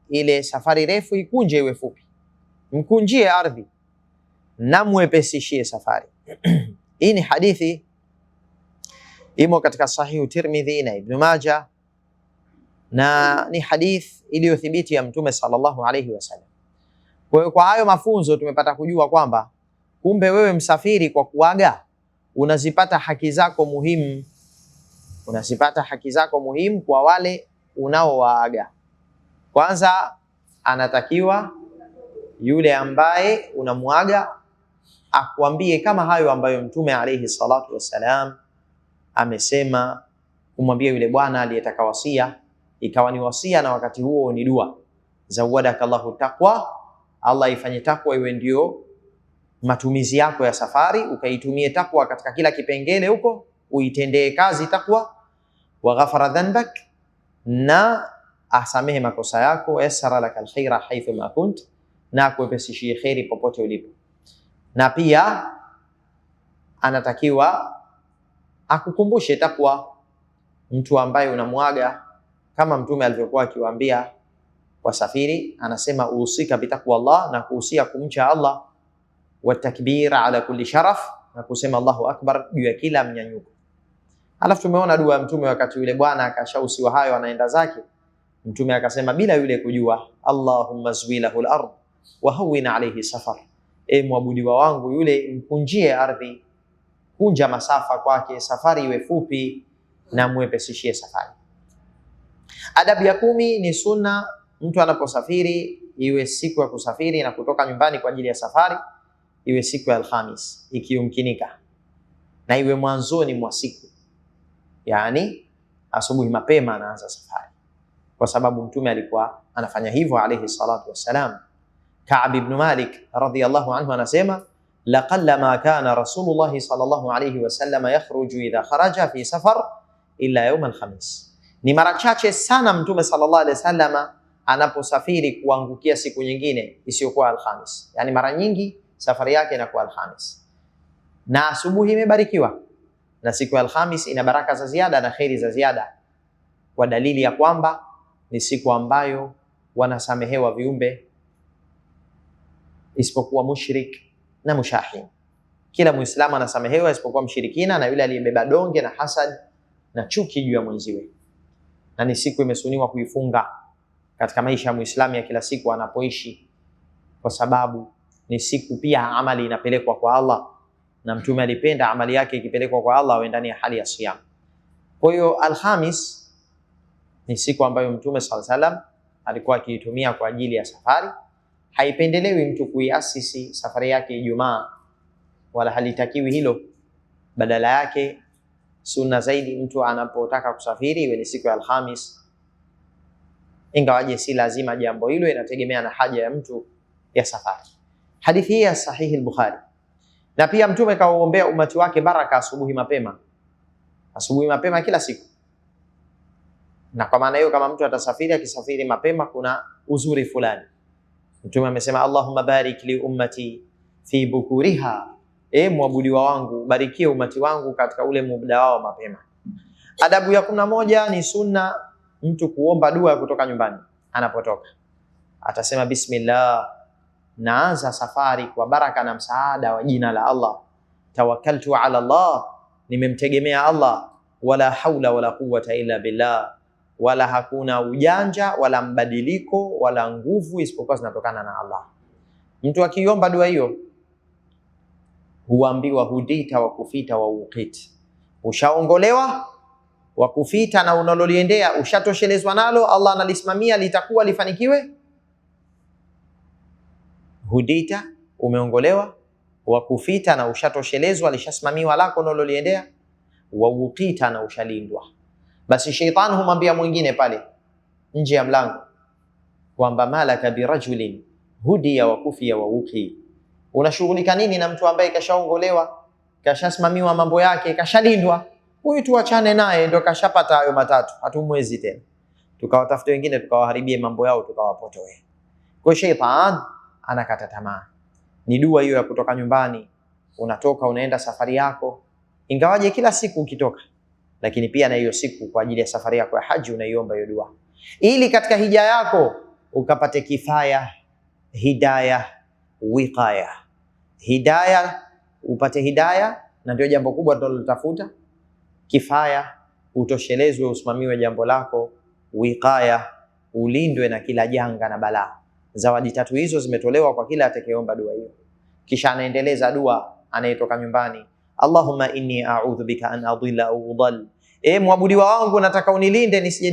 ile safari refu ikunje iwe fupi, mkunjie ardhi na mwepesishie safari. Hii ni hadithi imo katika Sahihu Tirmidhi na Ibn Majah, na ni hadith iliyothibiti ya Mtume sallallahu alayhi wasallam. Kwa hiyo kwa hayo mafunzo tumepata kujua kwamba kumbe wewe msafiri, kwa kuaga unazipata haki zako muhimu, unazipata haki zako muhimu kwa wale unaowaaga. Kwanza anatakiwa yule ambaye unamuaga akuambie kama hayo ambayo Mtume alayhi salatu wassalam amesema kumwambia yule bwana aliyetaka wasia, ikawa ni wasia na wakati huo ni dua. Zawadaka Allahu taqwa, Allah ifanye takwa iwe ndio matumizi yako ya safari, ukaitumie takwa katika kila kipengele huko, uitendee kazi takwa. Wa ghafara dhanbak, na asamehe makosa yako. Yassara laka alkhaira haithu ma kunt, na akuepesishie kheri popote ulipo. Na pia anatakiwa akukumbushe takwa mtu ambaye unamwaga, kama Mtume alivyokuwa akiwaambia wasafiri, anasema uhusika bitakwa Allah, na kuhusia kumcha Allah, wa takbir ala kulli sharaf, na kusema Allahu akbar juu ya kila mnyanyuko. Alafu tumeona dua ya Mtume wakati yule bwana akashausiwa hayo, anaenda zake, Mtume akasema bila yule kujua, Allahumma zwi lahu al-ard wa hawwin alayhi safar, e mwabudiwa wangu yule mkunjie ardhi, kunja masafa kwake, safari iwe fupi na mwepesishie safari. Adabu ya 10 ni sunna mtu anaposafiri, iwe siku ya kusafiri na kutoka nyumbani kwa ajili ya safari, iwe siku ya Alhamis ikiyumkinika, na iwe mwanzoni mwa siku, yani asubuhi mapema anaanza safari, kwa sababu Mtume alikuwa anafanya hivyo alayhi salatu wassalam. Ka'b ibn Malik radhiyallahu anhu anasema laqalla kana Rasulullah sallallahu alayhi wasallam yakhruju idha kharaja fi safar illa yawm alkhamis, ni mara chache sana Mtume sallallahu alayhi wasallam anaposafiri kuangukia siku nyingine isiyokuwa Alhamis. Yani mara nyingi safari yake inakuwa Alhamis, na asubuhi imebarikiwa, na siku ya Alhamis ina baraka za ziada na kheri za ziada, kwa dalili ya kwamba ni siku ambayo wanasamehewa viumbe isipokuwa mushrik na mushahin. Kila Muislamu anasamehewa isipokuwa mshirikina na yule aliyebeba donge na hasad na chuki juu ya mwenziwe. Na ni siku imesuniwa kuifunga katika maisha ya Muislamu ya kila siku anapoishi, kwa sababu ni siku pia amali inapelekwa kwa Allah, na Mtume alipenda amali yake ikipelekwa kwa Allah awe ndani ya hali ya siyam. Kwa hiyo Alhamis ni siku ambayo Mtume sallallahu alaihi wasallam alikuwa akiitumia kwa ajili ya safari. Haipendelewi mtu kuiasisi safari yake Ijumaa, wala halitakiwi hilo. Badala yake sunna zaidi mtu anapotaka kusafiri iwe ni siku ya Alhamis, ingawaje si lazima jambo hilo, inategemea na haja ya mtu ya safari. Hadithi hii ya sahihi al-Bukhari. Na pia Mtume kauombea umati wake baraka asubuhi mapema, asubuhi mapema kila siku. Na kwa maana hiyo, kama mtu atasafiri, akisafiri mapema kuna uzuri fulani. Mtume amesema Allahumma barik li ummati fi bukuriha E mwabudiwa wangu, barikie umati wangu katika ule muda wao mapema. Adabu ya 11 ni sunna mtu kuomba dua ya kutoka nyumbani anapotoka. Atasema bismillah, naanza safari kwa baraka na msaada wa jina la Allah. Tawakkaltu ala Allah, nimemtegemea Allah. Wala haula wala quwwata illa billah, wala hakuna ujanja wala mbadiliko wala nguvu isipokuwa zinatokana na Allah. Mtu akiomba dua hiyo huambiwa hudita wa kufita wa uqit, ushaongolewa wa kufita na unaloliendea ushatoshelezwa nalo, Allah analisimamia litakuwa lifanikiwe. Hudita, umeongolewa, wa kufita na ushatoshelezwa, lishasimamiwa lako unaloliendea, wa uqita na ushalindwa. Basi sheitan humwambia mwingine pale nje ya mlango kwamba malaka birajulin hudiya wa kufiya wa uqi, unashughulika nini na mtu ambaye kashaongolewa, kashasimamiwa mambo yake, kashalindwa? Huyu tuachane naye, ndo kashapata hayo matatu, hatumwezi tena. Tukawatafute wengine, tukawaharibie mambo yao, tukawapotoe. Kwa hiyo sheitan anakata tamaa. Ni dua hiyo ya kutoka nyumbani, unatoka unaenda safari yako, ingawaje kila siku ukitoka, lakini pia na hiyo siku kwa ajili ya safari yako ya haji unaiomba hiyo dua, ili katika hija yako ukapate kifaya, hidaya, wiqaya. Hidaya, upate hidaya, na ndio jambo kubwa tunalotafuta. Kifaya, utoshelezwe, usimamiwe jambo lako. Wiqaya, ulindwe na kila janga na balaa. Zawadi tatu hizo zimetolewa kwa kila atakayeomba dua hiyo. Kisha anaendeleza dua anayetoka nyumbani, Allahumma inni a'udhu bika an adilla au udall, e mwabudiwa wangu, nataka unilinde nisije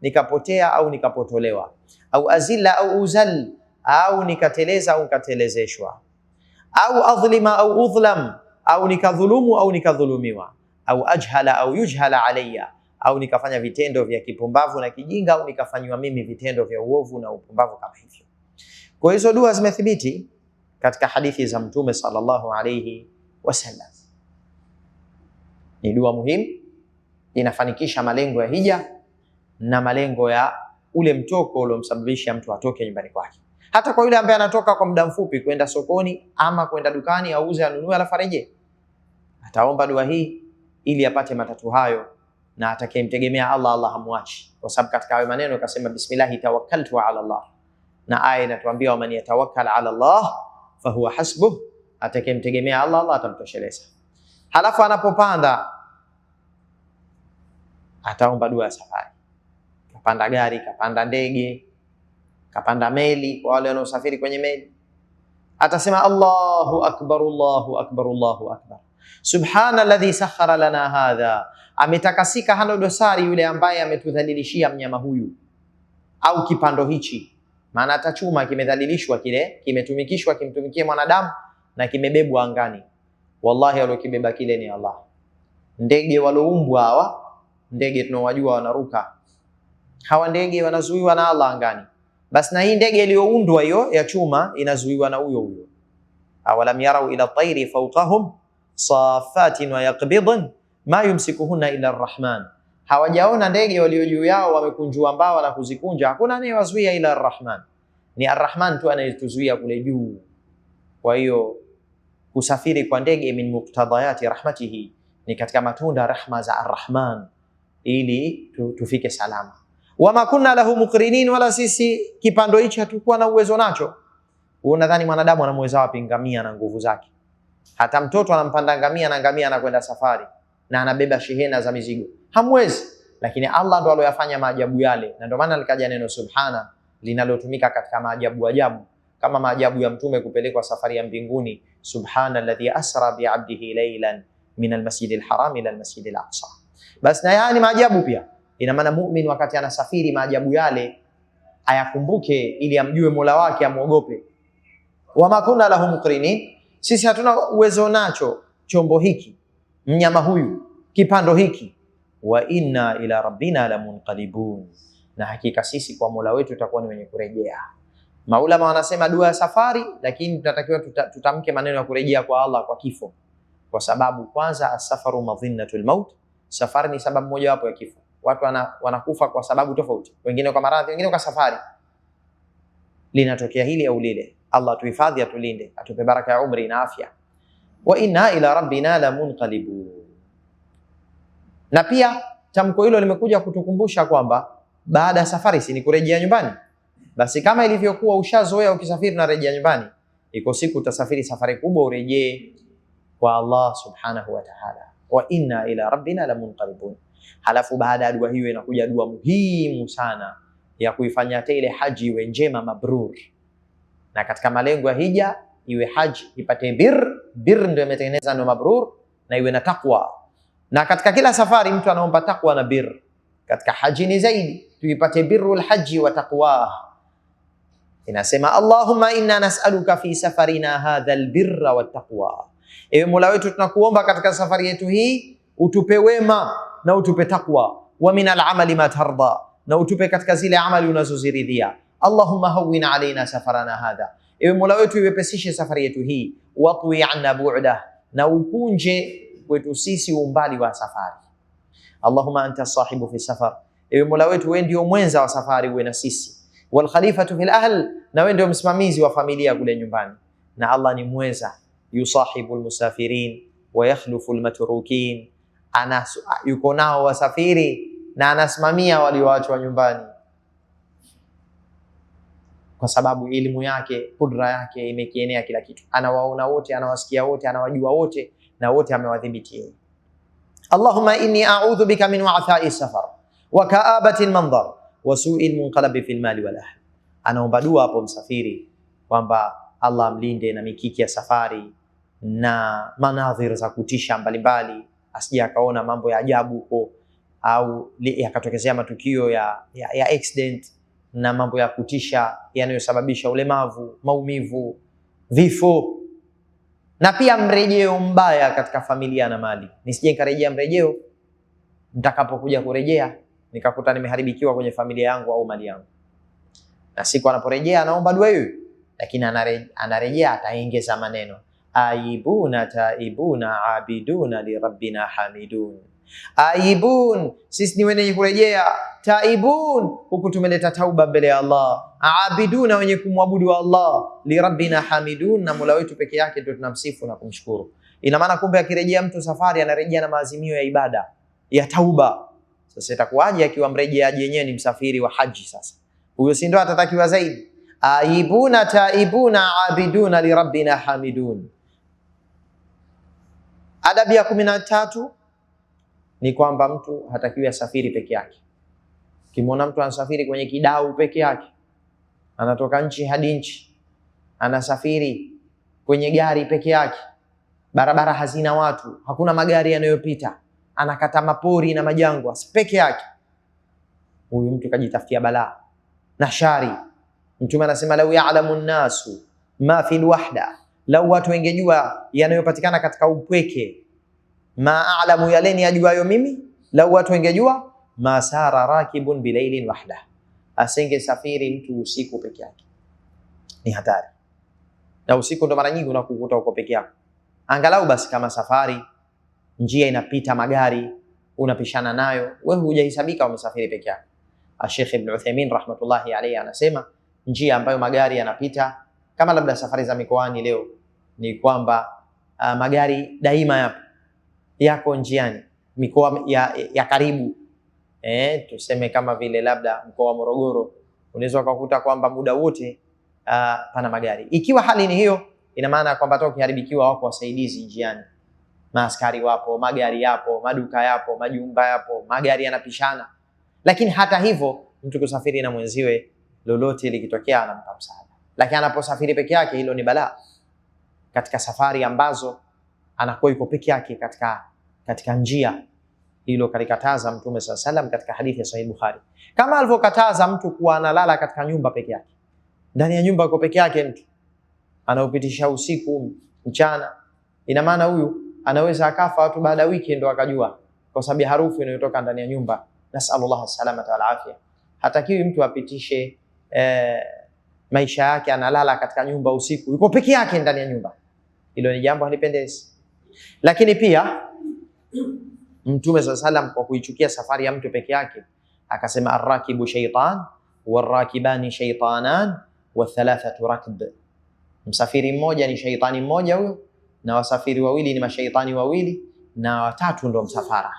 nikapotea au nikapotolewa, au azilla au uzal, au nikateleza au nikatelezeshwa, au adhlima au udhlam, au nikadhulumu au nikadhulumiwa, au ajhala au yujhala alayya, au nikafanya vitendo vya kipumbavu na kijinga, au nikafanywa mimi vitendo vya uovu na upumbavu kama hivyo. Kwa hizo dua zimethibiti katika hadithi za Mtume sallallahu alayhi wasallam. Ni dua muhimu, inafanikisha malengo ya hija na malengo ya ule mtoko uliomsababisha mtu atoke nyumbani kwake. Hata kwa yule ambaye anatoka kwa muda mfupi kwenda sokoni ama kwenda dukani auze anunue, alafu arejee, ataomba dua hii ili apate matatu hayo, na atakayemtegemea Allah, Allah hamwachi, kwa sababu katika hayo maneno akasema bismillahi tawakkaltu ala Allah, na aya inatuambia waman yatawakkal ala Allah fahuwa hasbuh, atakayemtegemea Allah, Allah atamtosheleza. Halafu anapopanda ataomba dua ya safari, kapanda gari, kapanda ndege, kapanda meli, kwa wale wanaosafiri kwenye meli, atasema Allahu akbar, Allahu akbar, Allahu akbar, subhana alladhi sakhara lana hadha, ametakasika hana dosari yule ambaye ametudhalilishia mnyama huyu au kipando hichi. Maana hata chuma kimedhalilishwa, kile kimetumikishwa kimtumikie mwanadamu na kimebebwa angani. Wallahi, aliokibeba kile ni Allah. Ndege waloumbwa hawa ndege tunaowajua wanaruka, hawa ndege wanazuiwa na Allah angani. Basi na hii ndege iliyoundwa hiyo ya chuma inazuiwa na huyo huyo. Awalam yarau ila tairi fawqahum safatin wa yaqbidun ma yumsikuhunna illa arrahman, hawajaona ndege walio juu yao wamekunjua mbawa na kuzikunja, hakuna anayewazuia ila arrahman. Ni arrahman tu anayetuzuia kule juu. Kwa hiyo kusafiri kwa ndege min muktadayati rahmatihi, ni katika matunda rahma za arrahman, ili tufike salama. Wama kunna lahu muqrinin, wala sisi kipando hichi hatukuwa na uwezo nacho. Unadhani mwanadamu anamweza wapi ngamia na nguvu zake? Hata mtoto anampanda ngamia na ngamia anakwenda safari na anabeba shehena za mizigo, hamwezi. Lakini Allah ndo aloyafanya maajabu yale, na ndio maana likaja neno subhana linalotumika katika maajabu ajabu, kama maajabu ya mtume kupelekwa safari ya mbinguni, subhana alladhi asra biabdihi laylan min almasjidil haram ila almasjidil aqsa. Basi na haya ni maajabu pia. Ina maana muumini wakati anasafiri maajabu yale ayakumbuke, ili amjue Mola wake, amwogope. Wama kunna lahu muqrinin, sisi hatuna uwezo nacho chombo hiki, mnyama huyu, kipando hiki. Wa inna ila rabbina lamunqalibun, na hakika sisi kwa Mola wetu tutakuwa ni wenye kurejea. Maulama wanasema dua ya safari, lakini tunatakiwa tutamke maneno ya kurejea kwa Allah kwa kifo, kwa sababu kwanza, asafaru madhinnatul maut, safari ni sababu mojawapo ya kifo. Watu wanakufa kwa sababu tofauti, wengine kwa maradhi, wengine kwa safari. Linatokea hili au lile. Allah atuhifadhi, atulinde, atupe baraka ya umri na afya. Wa inna ila rabbina lamunqalibun. Na pia tamko hilo limekuja kutukumbusha kwamba baada ya safari si ni kurejea nyumbani. Basi kama ilivyokuwa ushazoea ukisafiri na rejea nyumbani, iko siku utasafiri safari kubwa urejee kwa Allah subhanahu wa ta'ala. Wa inna ila rabbina lamunqalibun. Halafu baada ya dua hiyo inakuja dua muhimu sana ya kuifanya ile haji iwe njema mabrur. Na katika malengo ya hija iwe haji ipate bir, bir ndio imetengeneza ndio mabrur, na iwe na takwa. Na katika kila safari mtu anaomba takwa na bir. Katika haji ni zaidi, tuipate birrul haji wa taqwa. Inasema Allahumma inna nas'aluka fi safarina hadha albirra wattaqwa. Ewe Mola wetu, tunakuomba katika safari yetu hii utupe wema na utupe takwa. Wa min al'amali ma tarda, na utupe katika zile amali unazoziridhia. Allahumma hawwin alaina safarana hadha, ewe Mola wetu iwepesishe safari yetu hii. Watwi anna bu'dah, na ukunje kwetu sisi umbali wa safari. Allahumma anta sahibu fi safar, ewe Mola wetu wewe ndio mwenza wa safari, uwe na sisi. Wal khalifatu fil ahl, na wewe ndio msimamizi wa familia kule nyumbani. Na Allah ni mweza, yusahibu almusafirin wa yakhlufu almatrukin, yuko nao wasafiri na anasimamia walioachwa nyumbani, kwa sababu elimu yake, kudra yake imekienea kila kitu. Anawaona wote, anawasikia wote, anawajua wote, na wote amewadhibiti. Allahumma inni a'udhu bika min wa'thai safar wa ka'abati almanzar wa su'i almunqalabi fil mali wal ahl. Anaomba dua hapo msafiri kwamba Allah amlinde na mikiki ya safari na manadhir za kutisha mbalimbali, asije akaona mambo ya ajabu huko au yakatokezea matukio ya accident na mambo ya kutisha yanayosababisha ulemavu, maumivu, vifo, na pia mrejeo mbaya katika familia na mali. Nisije nikarejea mrejeo, nitakapokuja kurejea nikakuta nimeharibikiwa kwenye familia yangu au mali yangu. Na siku anaporejea anaomba dua hiyo, lakini anarejea ataongeza maneno aibuna taibuna abiduna li rabbina hamidun. Aibun, sisi ni wenye kurejea. Taibun, huku tumeleta tauba mbele ya Allah. Abiduna, wenye kumwabudu Allah. Li rabbina hamidun, na Mola wetu peke yake ndio tunamsifu na kumshukuru. Ina maana kumbe akirejea mtu safari anarejea na maazimio ya ibada ya tauba. Sasa itakuwaje akiwa mrejeaji yenyewe ni msafiri wa haji? Sasa huyo si ndio atatakiwa zaidi? Aibuna taibuna abiduna li rabbina hamidun. Adabu ya 13 ni kwamba mtu hatakiwi asafiri peke yake. Ukimwona mtu anasafiri kwenye kidau peke yake, anatoka nchi hadi nchi, anasafiri kwenye gari peke yake, barabara hazina watu, hakuna magari yanayopita, anakata mapori na majangwa peke yake, huyu mtu kajitafutia balaa na shari. Mtume anasema lau ya'lamu nnasu ma fi lwahda, lau watu wengejua yanayopatikana katika upweke, ma a'lamu, yale ni yajuayo mimi, lau watu wengejua, ma sara rakibun bilailin wahda, asenge safiri mtu usiku peke yake. Ni hatari, na usiku ndo mara nyingi unakukuta uko peke yako. Angalau basi kama safari njia inapita magari unapishana nayo, wewe hujahesabika umesafiri peke yako. Sheikh Ibn Uthaymeen rahmatullahi alayhi anasema njia ambayo magari yanapita kama labda safari za mikoani leo ni kwamba magari daima yapo, yako njiani mikoa ya karibu, tuseme kama vile labda mkoa wa Morogoro, unaweza kukuta kwamba muda wote pana magari. Ikiwa hali ni hiyo, ina maana kwamba hata ukiharibikiwa wako wasaidizi njiani, maaskari wapo, magari yapo, maduka yapo, majumba yapo, magari yanapishana. Lakini hata hivyo mtu kusafiri na mwenziwe, lolote likitokea anampa msaada. Lakini anaposafiri peke yake, hilo ni balaa. Katika safari ambazo anakuwa yuko peke yake katika njia, hilo kalikataza Mtume SAW salam katika hadithi ya Sahih Bukhari, kama alivyokataza mtu kuwa analala katika nyumba peke yake. Ndani ya nyumba yuko peke yake, mtu anaupitisha usiku mchana, ina maana huyu anaweza akafa watu baada ya wiki ndo akajua, kwa sababu ya harufu inayotoka ndani ya nyumba. Nasallallahu salamata wal afia. Hatakiwi mtu apitishe maisha yake analala katika nyumba usiku, yuko peke yake ndani ya nyumba. Hilo ni jambo halipendezi. Lakini pia Mtume SAW salam kwa kuichukia safari ya mtu peke yake akasema, arrakibu shaytan warrakibani shaytanan wathalathatu rakb, msafiri mmoja ni shaitani mmoja huyo, na wasafiri wawili ni mashaitani wawili, na watatu ndio msafara.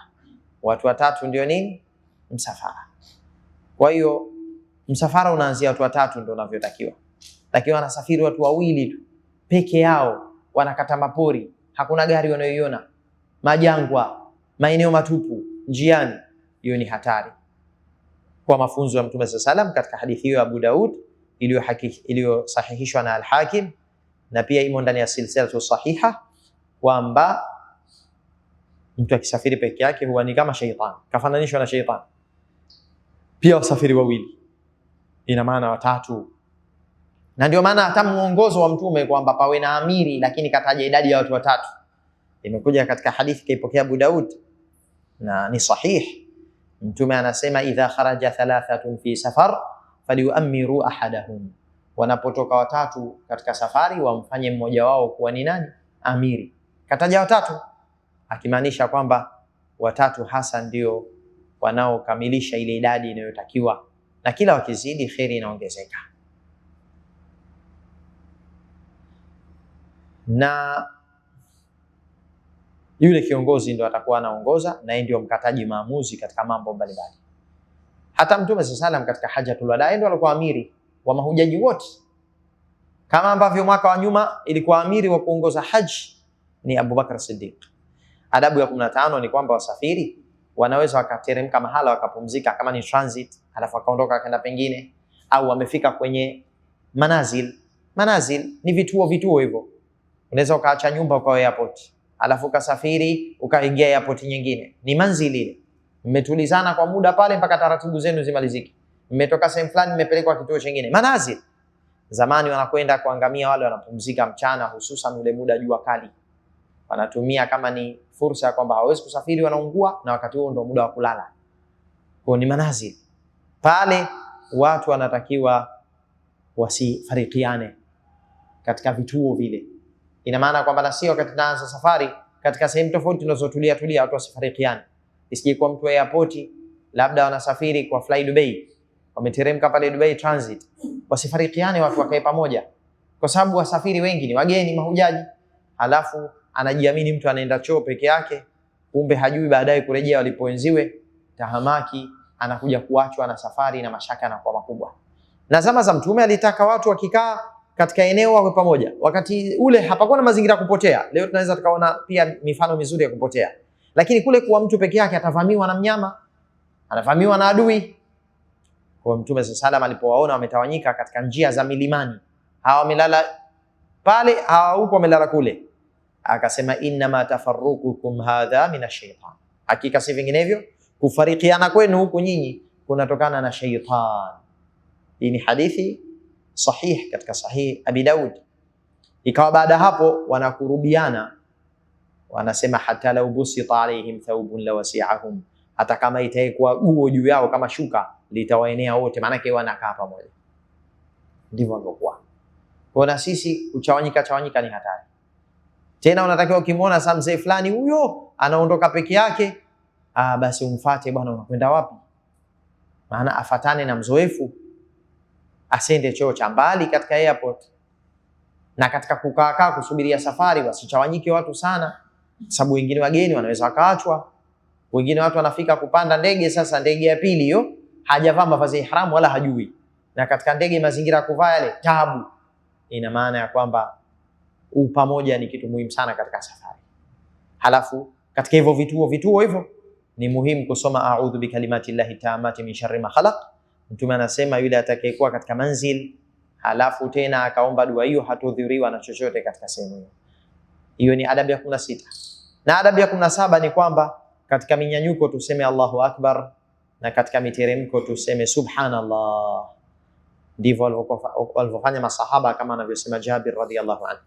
Watu watatu ndio nini? Msafara. Kwa hiyo msafara unaanzia watu watatu ndio unavyotakiwa, lakini wanasafiri watu wawili tu peke yao, wanakata mapori, hakuna gari wanayoiona, majangwa, maeneo matupu njiani. Hiyo ni hatari. Kwa mafunzo ya Mtume sallallahu alayhi wasallam katika hadithi hiyo ya Abu Daud iliyosahihishwa na Al-Hakim na pia imo ndani ya silsilatu sahiha kwamba mtu akisafiri peke yake huwa ni kama sheitani, kafananishwa na sheitani. Pia wasafiri wawili, ina maana watatu, na ndio maana hata mwongozo wa Mtume kwamba pawe na amiri, lakini kataja idadi ya watu watatu. Imekuja katika hadithi kaipokea Abu Daud na ni sahih. Mtume anasema idha kharaja thalathatun fi safar falyuamiru ahadahum, wanapotoka watatu katika safari wamfanye mmoja wao kuwa ni nani? Amiri. Kataja watatu akimaanisha kwamba watatu hasa ndio wanaokamilisha ile idadi inayotakiwa, na kila wakizidi kheri inaongezeka. Na yule kiongozi ndo atakuwa anaongoza na yeye ndio mkataji maamuzi katika mambo mbalimbali. Hata Mtume sallallahu alayhi wasallam katika Hajjatul Wadaa ndio alikuwa amiri wa mahujaji wote, kama ambavyo mwaka wa nyuma ilikuwa amiri wa kuongoza haji ni Abubakar Siddiq. Adabu ya 15 ni kwamba wasafiri wanaweza wakateremka mahala wakapumzika, kama ni transit, alafu wakaondoka wakaenda pengine, au wamefika kwenye manazil. Manazil ni vituo vituo hivyo, unaweza ukaacha nyumba ukawa airport, alafu ukasafiri ukaingia airport nyingine, ni manzili ile. Mmetulizana kwa muda pale mpaka taratibu zenu zimalizike. Mmetoka sehemu fulani, mmepelekwa kituo chingine, manazil. Zamani wanakwenda kuangamia wale wanapumzika mchana, hususan ule muda jua kali, wanatumia kama ni fursa ya kwamba hawawezi kusafiri, wanaungua, na wakati huo ndio muda wa kulala. Kwa ni manazil pale, watu wanatakiwa wasifarikiane katika vituo vile. Ina maana kwamba na sio wakati tunaanza safari katika sehemu tofauti tunazotulia tulia, watu wasifarikiane, isije kuwa mtu wa airport labda wanasafiri kwa Fly Dubai, wameteremka pale Dubai transit, wasifarikiane, watu wakae pamoja, kwa sababu wasafiri wengi ni wageni, mahujaji. Halafu anajiamini mtu anaenda choo peke yake, kumbe hajui baadaye kurejea walipoenziwe, tahamaki, anakuja kuachwa na safari na mashaka yanakuwa makubwa. Na zama za Mtume alitaka watu wakikaa katika eneo wawe pamoja. Wakati ule hapakuwa na mazingira ya kupotea. Leo tunaweza tukaona pia mifano mizuri ya kupotea, lakini kule kuwa mtu peke yake atavamiwa na mnyama, anavamiwa na adui. Kwa Mtume sallallahu alayhi alipowaona wametawanyika katika njia za milimani, hawa wamelala pale, hawa huko wamelala kule, akasema innama tafarruqukum hadha min ash-shaytan, hakika si vinginevyo kufarikiana kwenu huku nyinyi kunatokana na shaytan. Hii ni hadithi sahih katika Sahih Abi Daud. Ikawa baada hapo wanakurubiana, wanasema hata lau busita alaihim thawbun lawasi'ahum, hata kama itaikuwa guo juu yao kama shuka litawaenea wote, maanake wanakaa pamoja. Ndivyo walivyokuwa. Kwa na sisi kuchawanyika chawanyika ni hatari. Tena unatakiwa ukimwona saa mzee fulani huyo anaondoka peke yake, ah, basi umfate bwana, unakwenda wapi? Maana afatane na mzoefu, asende choo cha mbali katika airport. Na katika kukaakaa kusubiria safari wasichawanyike watu sana, sababu wengine wageni wanaweza wakaachwa, wengine watu wanafika kupanda ndege, sasa ndege ya pili hiyo hajavaa mavazi ya ihramu wala hajui, na katika ndege mazingira ya kuvaa yale tabu. Ina maana ya kwamba upamoja ni kitu muhimu sana katika safari. Halafu katika hivyo vituo vituo hivyo ni muhimu kusoma a'udhu bikalimati llahi taamati min sharri ma khalaq. Mtume anasema yule atakayekuwa katika manzil halafu tena akaomba dua hiyo hatudhuriwa na chochote katika sehemu hiyo. Hiyo ni adabu ya 16. Na adabu ya 17 ni kwamba katika minyanyuko tuseme Allahu akbar, na katika miteremko tuseme subhanallah. Ndivyo walivyofanya masahaba kama anavyosema Jabir radhiyallahu anhu.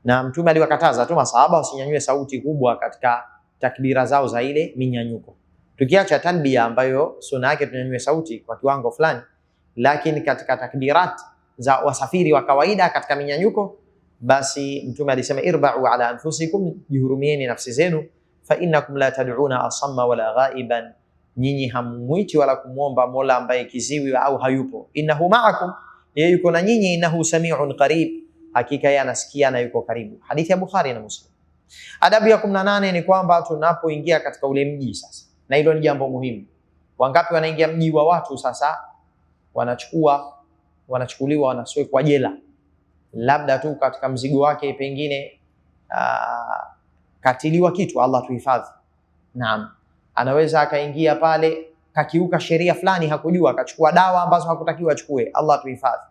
Na Mtume aliwakataza tu masahaba wasinyanyue sauti kubwa katika takbira zao za ile minyanyuko. Tukiacha talbia ambayo sunna yake tunyanyue sauti kwa kiwango fulani, lakini katika takbirat za wasafiri wa kawaida katika minyanyuko, basi Mtume alisema irba'u ala anfusikum, jihurumieni nafsi zenu, fa innakum la tad'una asamma wala ghaiban, nyinyi hammwiti wala kumwomba Mola ambaye kiziwi au hayupo. Innahu ma'akum, yeye yuko na nyinyi. Innahu sami'un qarib, hakika yeye anasikia na yuko karibu. Hadithi ya Bukhari na Muslim. Adabu ya 18 ni kwamba tunapoingia katika ule mji sasa, na hilo ni jambo muhimu. Wangapi wanaingia mji wa watu sasa, wanachukuliwa wanaswekwa jela, labda tu katika mzigo wake pengine katiliwa kitu, Allah tuhifadhi. Naam, anaweza akaingia pale kakiuka sheria fulani, hakujua, akachukua dawa ambazo hakutakiwa achukue, Allah tuhifadhi.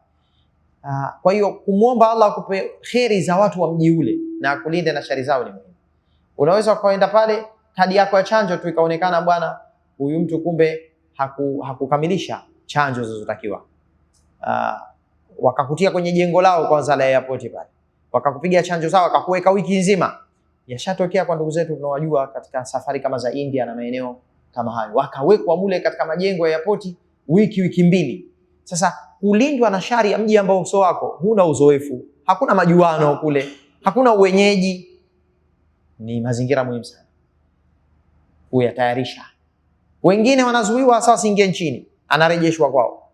Kwa hiyo kumwomba Allah akupe kheri za watu wa mji ule na akulinde na shari zao ni muhimu. Unaweza ukaenda pale kadi yako ya chanjo tu ikaonekana, bwana huyu mtu kumbe hakukamilisha chanjo zilizotakiwa. Wakakutia kwenye jengo lao kwanza la airport pale, wakakupiga chanjo zao, wakakuweka wiki nzima. Yashatokea kwa ndugu zetu tunawajua katika safari kama za India na maeneo kama hayo, wakawekwa mule katika majengo ya airport wiki mbili. Sasa kulindwa na shari ya mji ambao uso wako huna uzoefu, hakuna majuano kule, hakuna uwenyeji, ni mazingira muhimu sana kuyatayarisha. Wengine wanazuiwa sasa siingie nchini, anarejeshwa kwao.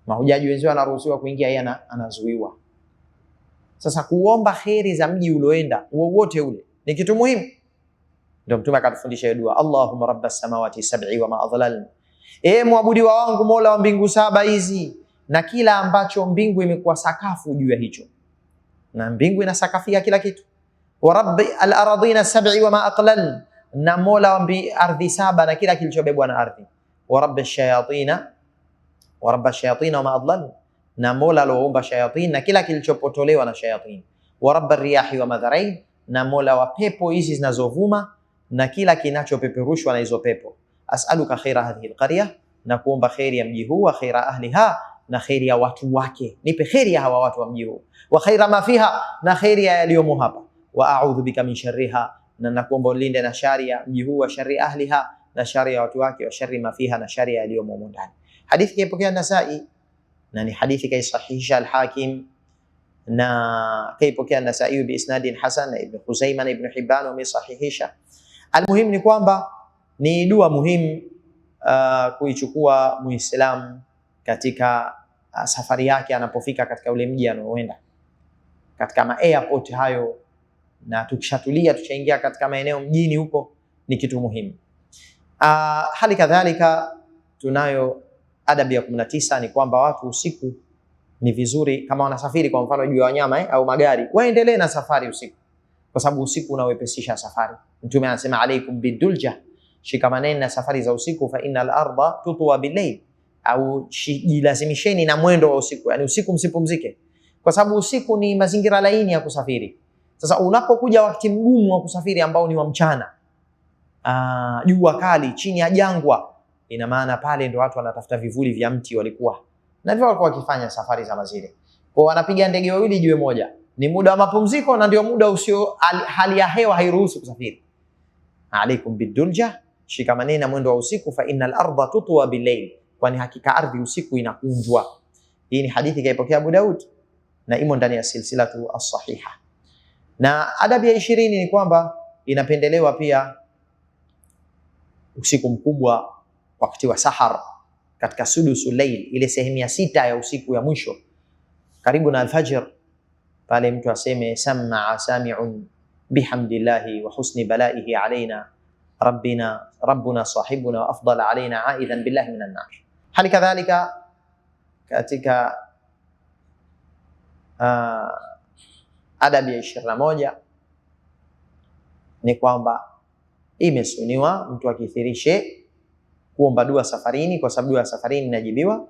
Mahujaji wenzao wanaruhusiwa kuingia, yeye anazuiwa. Sasa kuomba kheri za mji ulioenda wowote ule ni kitu muhimu. Ndio Mtume akatufundisha hiyo dua, Allahumma rabbas samawati sab'i wa ma adlalna, e mwabudiwa wangu Mola wa mbingu saba hizi na kila ambacho mbingu imekuwa sakafu juu ya hicho, na mbingu inasakafia kila kitu. Wa rabbi al-aradina sab'i wa ma aqlal, na Mola wa ardhi saba na kila kilichobebwa na ardhi. Wa rabbi shayatina wa rabbi shayatina wa ma adlal, na Mola alioumba shayatin na kila kilichopotolewa na shayatin. Wa rabbi riyahi wa madharain, na Mola wa pepo hizi zinazovuma na kila kinachopeperushwa na hizo pepo. As'aluka khaira hadhihi alqarya, na kuomba khairi ya mji huu, wa khaira ahliha, na khairi ya watu wake, nipe khairi ya hawa watu wa mji huu, wa khaira ma fiha, na khairi ya yaliyomo hapa, wa a'udhu bika min sharriha, na nakuomba ulinde na shari ya mji huu, wa shari ahliha, na shari ya watu wake, wa shari ma fiha, na shari ya yaliyomo ndani. Hadithi kaipokea Nasai na ni hadithi kaisahihisha Al-Hakim na kaipokea Nasai bi isnadin hasan na Ibn Khuzaimah na Ibn Hibban wamesahihisha. Almuhimu ni kwamba ni dua muhimu kuichukua Muislamu katika safari yake anapofika katika ule mji anaoenda, katika ma airport hayo, na tukishatulia tushaingia katika maeneo mjini huko, ni kitu muhimu. Hali kadhalika tunayo adabu ya 19 ni kwamba watu usiku ni vizuri kama wanasafiri kwa mfano juu ya wanyama au magari, waendelee na safari usiku, kwa sababu usiku unawepesisha safari. Mtume anasema alaikum bidulja, shikamaneni na safari za usiku, fa innal arda tutwa bilayl, au jilazimisheni na mwendo wa usiku, yani usiku msipumzike, kwa sababu usiku ni mazingira laini ya kusafiri. Sasa unapokuja wakati mgumu wa kusafiri ambao ni wa mchana, jua kali chini ya jangwa, ina maana pale ndo watu wanatafuta vivuli vya mti walikuwa na hivyo walikuwa wakifanya safari za mazile. Kwa wanapiga ndege wawili jiwe moja, ni muda wa mapumziko na ndio muda usio hali ya hewa hairuhusu kusafiri. Alaikum bidulja, shikamaneni na mwendo wa usiku, fa innal arda tutwa bilayl, kwani hakika ardhi usiku inakunjwa. Hii ni hadithi kaipokea Abu Daud na imo ndani ya silsilatu as-sahiha. Na adabu ya 20 ni kwamba inapendelewa pia usiku mkubwa wakati wa sahar, katika sudusu layl, ile sehemu ya sita ya usiku ya mwisho karibu na alfajr, pale mtu aseme samaa sami'un bihamdillahi wa husni balaihi alaina rabbina rabbuna sahibuna wa afdal alaina aidhan billahi minan nar. Hali kadhalika katika adabu ya 21 ni kwamba imesuniwa mtu akithirishe kuomba dua safarini, kwa sababu dua safarini inajibiwa.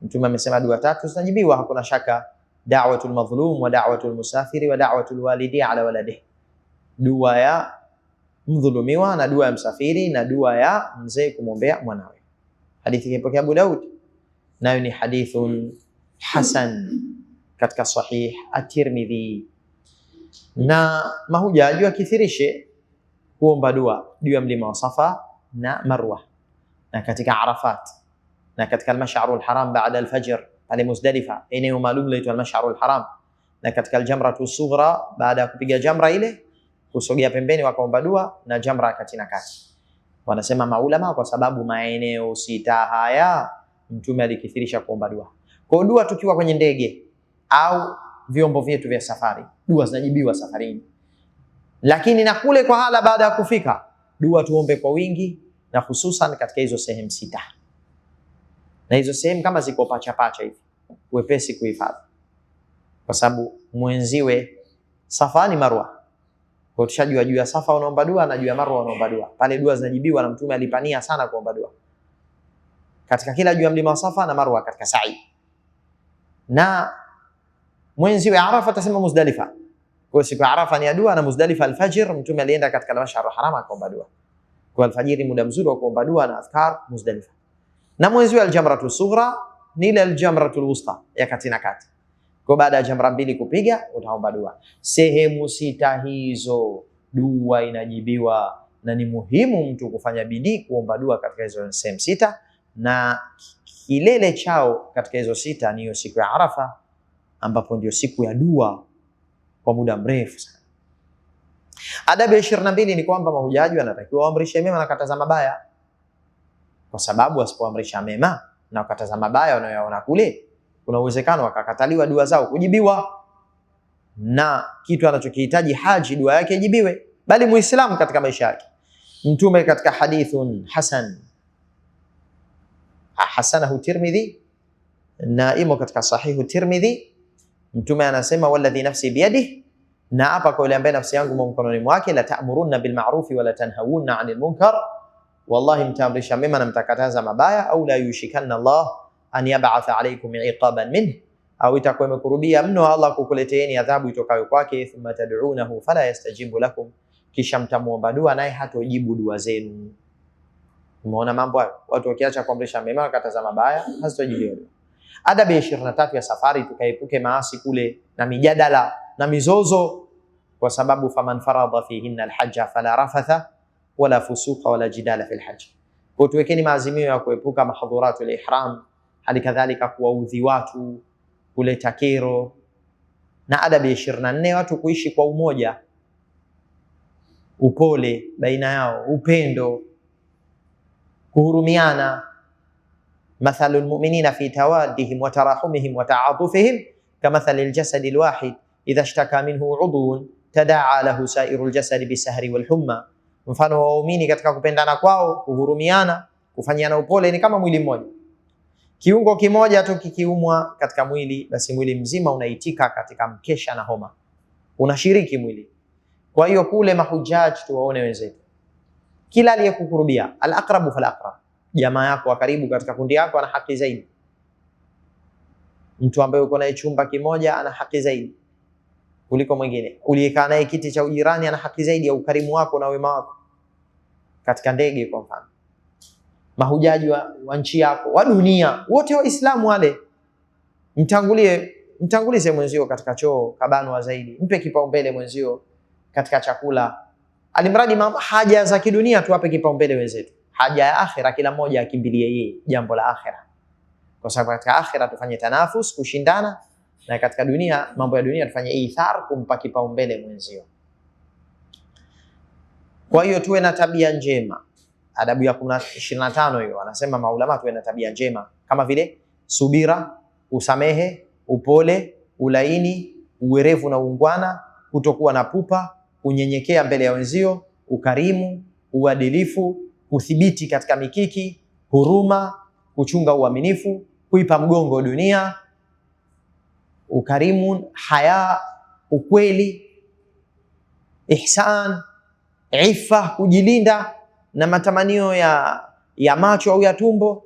Mtume amesema dua tatu zinajibiwa, hakuna shaka: da'watul madhlum wa da'watul musafiri wa da'watul walidi ala waladihi, dua ya mdhulumiwa na dua ya msafiri na dua ya mzee kumwombea mwanawe. Hadithi kaipokea Abu Daud, nayo ni hadithun hasan katika Sahih at-Tirmidhi. Na mahujaji wakithirishe kuomba dua juu ya mlima wa Safa na Marwa na katika Arafat na katika al-Mash'arul Haram baada al-fajr pale Muzdalifa, eneo maalum laitwa al-Mash'arul Haram, na katika al-Jamratu Sughra baada ya kupiga jamra ile kusogea pembeni wakaomba dua, na jamra kati na kati. Wanasema maulama, kwa sababu maeneo sita haya Mtume alikithirisha kuomba dua. Kwa dua tukiwa kwenye ndege au vyombo vyetu vya safari, dua zinajibiwa safarini. Lakini na kule kwa hala baada ya kufika, dua tuombe kwa wingi, na hususan katika hizo sehemu sita, na hizo sehemu kama ziko pacha pacha hivi, wepesi kuhifadhi, kwa sababu mwenziwe Safa ni Marwa. Kwa tushajua juu ya Safa unaomba dua na juu ya Marwa unaomba dua. Pale dua zinajibiwa na Mtume alipania sana kuomba dua katika kila juu ya mlima wa Safa na Marwa katika sa'i. Na mwenziwe Arafa atasema Muzdalifa. Kwa siku ya Arafa ni ya dua na Muzdalifa alfajir, Mtume alienda katika al-Mash'ar al-Haram akaomba dua. Kwa alfajiri muda mzuri wa kuomba dua na adhkar Muzdalifa. Na mwenziwe al-Jamratu Sughra ni ile al-Jamratu al-Wusta ya kati na kati. Kwa baada ya jamra mbili kupiga utaomba dua. Sehemu sita hizo dua inajibiwa, na ni muhimu mtu kufanya bidii kuomba dua katika hizo sehemu sita, na kilele chao katika hizo sita ni hiyo siku ya Arafa, ambapo ndio siku ya dua kwa muda mrefu sana. Adabu ya 22 ni kwamba mahujaji wanatakiwa waamrishe mema na kukataza mabaya, kwa sababu wasipoamrisha mema na kukataza mabaya wanayoyaona kule, kuna uwezekano wakakataliwa dua zao kujibiwa, na kitu anachokihitaji haji dua yake ijibiwe, bali Muislamu katika maisha yake. Mtume katika hadithun hasan hasanahu Tirmidhi na imo katika sahihu Tirmidhi, Mtume anasema walladhi nafsi biyadihi, na hapa kwa yule ambaye nafsi yangu mkononi mwake, la ta'murunna bil ma'rufi wa la tanhawunna 'anil munkar, wallahi mtaamrisha mema na mtakataza mabaya, au la yushikanna Allah an yab'atha alaykum iqaban minh, au itakuwa imekurubia mno Allah kukuleteeni adhabu itokayo kwake. Thumma tad'unahu fala yastajibu lakum, kisha mtamuomba dua naye hatojibu dua zenu. Umeona mambo hayo, watu wakiacha kuamrisha mema wakataza mabaya hazitojibiwa dua. Adabu ya 23 ya safari, tukaepuke maasi kule na mijadala na mizozo, kwa sababu faman faradha fihinna alhajja fala rafatha wala fusuqa wala jidala fil hajj. Kwa tuwekeni maazimio ya kuepuka mahdhuratul ihram, hali kadhalika kuwaudhi watu, kuleta kero. Na adabu ya 24, watu kuishi kwa umoja, upole baina yao, upendo, kuhurumiana. Mathalul mu'minina fi tawaddihim wa tarahumihim wa ta'atufihim kamathalil jasadi alwahid idha ishtaka minhu udhun tadaa lahu sairul jasadi bisahri wal humma, mfano wa waumini katika kupendana kwao, kuhurumiana, kufanyiana upole ni kama mwili mmoja. Kiungo kimoja tu kikiumwa katika mwili, basi mwili mzima unaitika katika mkesha na homa, unashiriki mwili. Kwa hiyo kule mahujaji tuwaone wenzetu, kila aliyekukurubia, al-aqrabu fal-aqrab, jamaa yako wa karibu katika kundi yako ana haki zaidi. Mtu ambaye uko naye chumba kimoja ana haki zaidi kuliko mwingine. Uliyekaa naye kiti cha ujirani ana haki zaidi ya ukarimu wako na wema wako. Katika ndege kwa mfano, mahujaji wa nchi yako, wa dunia wote, Waislamu wale, mtangulize mwenzio katika choo, kabanwa zaidi, mpe kipaumbele mwenzio katika chakula. Alimradi haja za kidunia tuwape kipaumbele wenzetu, haja ya akhira kila mmoja akimbilie yeye jambo la akhira, kwa sababu katika akhira tufanye tanafus, kushindana, na katika dunia, mambo ya dunia tufanye ithar, kumpa kipaumbele mwenzio. Kwa hiyo tuwe na tabia njema. Adabu ya 25 hiyo, anasema maulama tuwe na tabia njema kama vile subira, usamehe, upole, ulaini, uwerevu na uungwana, kutokuwa na pupa, kunyenyekea mbele ya wenzio, ukarimu, uadilifu, kuthibiti katika mikiki, huruma, kuchunga uaminifu, kuipa mgongo dunia, ukarimu, haya, ukweli, ihsan, ifa, kujilinda na matamanio ya macho au ya tumbo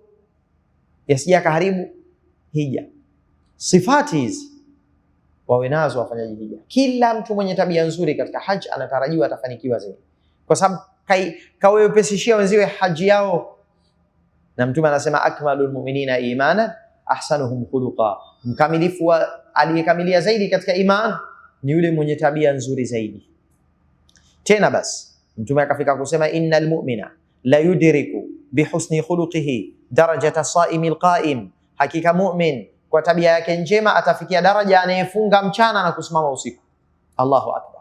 yasije yakaharibu hija. Sifati hizi wawe nazo wafanyaji hija. Kila mtu mwenye tabia nzuri katika haji anatarajiwa atafanikiwa zaidi, kwa sababu kawepesishia wenziwe haji yao. Na Mtume anasema akmalul mu'minina imana ahsanuhum khuluqa, mkamilifu wa aliyekamilia zaidi katika iman ni yule mwenye tabia nzuri zaidi. Tena basi Mtume akafika kusema innal mu'mina la yudriku bihusni khuluqihi darajata saimi alqaim, hakika mu'min kwa tabia yake njema atafikia daraja anayefunga mchana na kusimama usiku. Allahu akbar!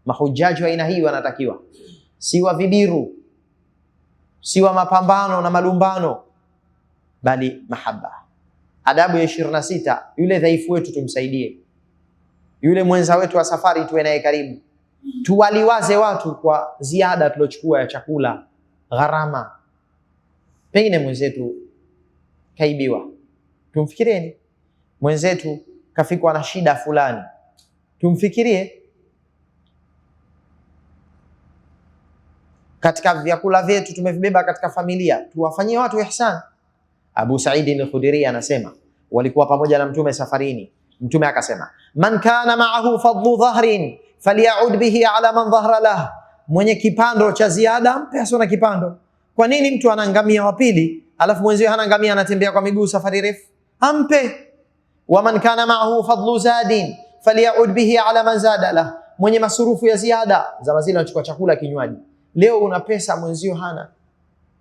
Mahujaji wa aina hii wanatakiwa si wa vibiru, si wa mapambano na malumbano, bali mahaba. Adabu ya 26, yule dhaifu wetu tumsaidie. Yule mwenza wetu wa safari tuwe naye karibu, tuwaliwaze watu kwa ziada tuliochukua ya chakula, gharama. Pengine mwenzetu kaibiwa, tumfikirieni. Mwenzetu kafikwa na shida fulani, tumfikirie. Katika vyakula vyetu tumevibeba katika familia, tuwafanyie watu ihsan. Abu Said al-Khudri anasema walikuwa pamoja na Mtume safarini. Mtume akasema, man kana ma'ahu fadlu dhahrin falyaud bihi ala man dhahra lah, mwenye kipando cha ziada mpe asio na kipando. Kwa nini mtu ana ngamia wa pili alafu mwenziwe hana ngamia, anatembea kwa miguu safari refu? Ampe. Wa man kana ma'ahu fadlu zadin falyaud bihi ala man zada lah, mwenye masurufu ya ziada. Zama zile anachukua chakula, kinywaji. Leo una pesa, mwenzio hana,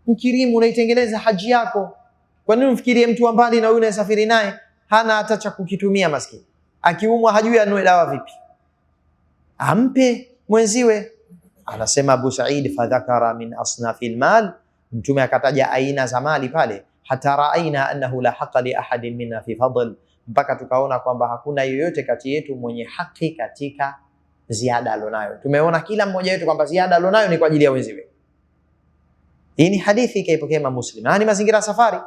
mkirimu, unaitengeneza haji yako. Kwa nini umfikirie mtu wa mbali na huyu unayesafiri naye hana hata cha kukitumia? Maskini akiumwa hajui anunue dawa vipi, ampe mwenziwe. Anasema Abu Said, fadhakara min asnafi lmal, Mtume akataja aina za mali pale, hata raaina annahu la haqa li ahadin minna fi fadl, mpaka tukaona kwamba hakuna yoyote kati yetu mwenye haki katika ziada alionayo. Tumeona kila mmoja wetu kwamba ziada alionayo ni kwa ajili ya wenziwe. Hii ni hadithi ikaipokea Imam Muslim, na ni mazingira ya safari.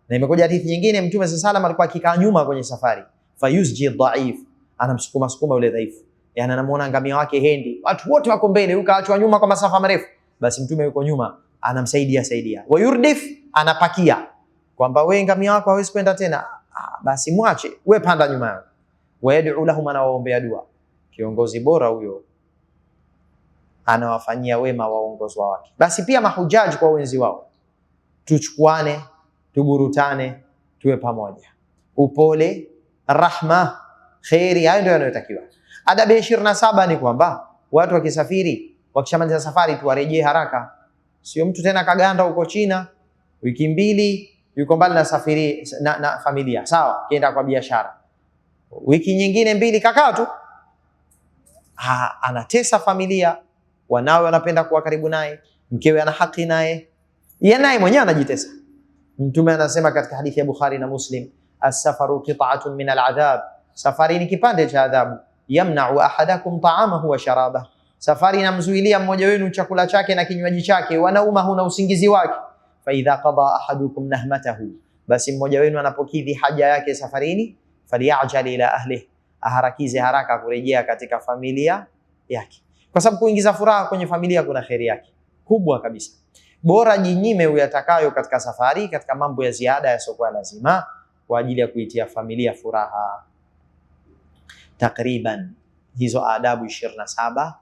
Na imekuja hadithi nyingine, Mtume sallallahu alayhi alikuwa akikaa nyuma kwenye safari, fayusji dhaif, anamsukuma sukuma yule dhaifu, yani anamuona ngamia wake hendi, watu wote wako mbele, huyu kaachwa nyuma kwa masafa marefu, basi Mtume yuko nyuma anamsaidia saidia. Wayurdif, anapakia kwamba wewe ngamia wako hawezi kwenda tena, basi mwache wewe, panda nyuma yako. Wayad'u lahum, anawaombea dua. Kiongozi bora huyo anawafanyia wema waongozwa wake. Basi pia mahujaji kwa wenzi wao, tuchukuane, tuburutane, tuwe pamoja. Upole, rahma, kheri, hayo ndio yanayotakiwa. Adabu ya 27 ni kwamba watu wakisafiri, wakishamaliza safari tu warejee haraka. Sio mtu tena kaganda huko China wiki mbili, yuko mbali na safiri na familia, sawa, kienda kwa biashara, wiki nyingine mbili kakaa tu, anatesa familia, wanawe wanapenda kuwa karibu naye, mkewe ana haki naye, yeye naye mwenyewe anajitesa. Mtume anasema katika hadithi ya Bukhari na Muslim, as-safaru qit'atun min al-adhab, safari ni kipande cha adhabu. Yamna'u ahadakum ta'amahu wa sharabah, safari inamzuilia mmoja wenu chakula chake na kinywaji chake, wa naumahu, na usingizi wake. Fa idha qada ahadukum nahmatahu, basi mmoja wenu anapokidhi haja yake safarini, falyajal ila ahlihi, aharakize haraka kurejea katika familia yake, kwa sababu kuingiza furaha kwenye familia kuna kheri yake kubwa kabisa. Bora jinyime uyatakayo katika safari, katika mambo ya ziada yasiokuwa lazima, kwa ajili ya kuitia familia furaha. Takriban hizo adabu 27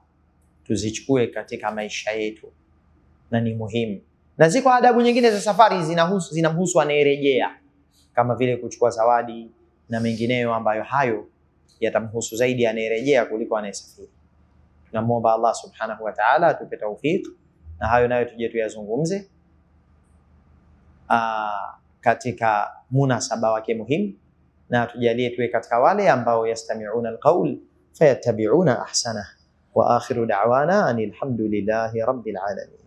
tuzichukue katika maisha yetu, na ni muhimu. Na ziko adabu nyingine za safari zinahusu, zinamhusu anayerejea, kama vile kuchukua zawadi na mengineyo, ambayo hayo yatamhusu zaidi anayerejea kuliko anayesafiri. Tunamuomba Allah subhanahu wa ta'ala atupe tawfik, na hayo nayo tuje tuyazungumze katika munasaba wake muhimu, na tujalie tuwe katika wale ambao yastami'una alqaul fayattabi'una ahsana. Wa akhiru da'wana anil hamdulillahi rabbil alamin.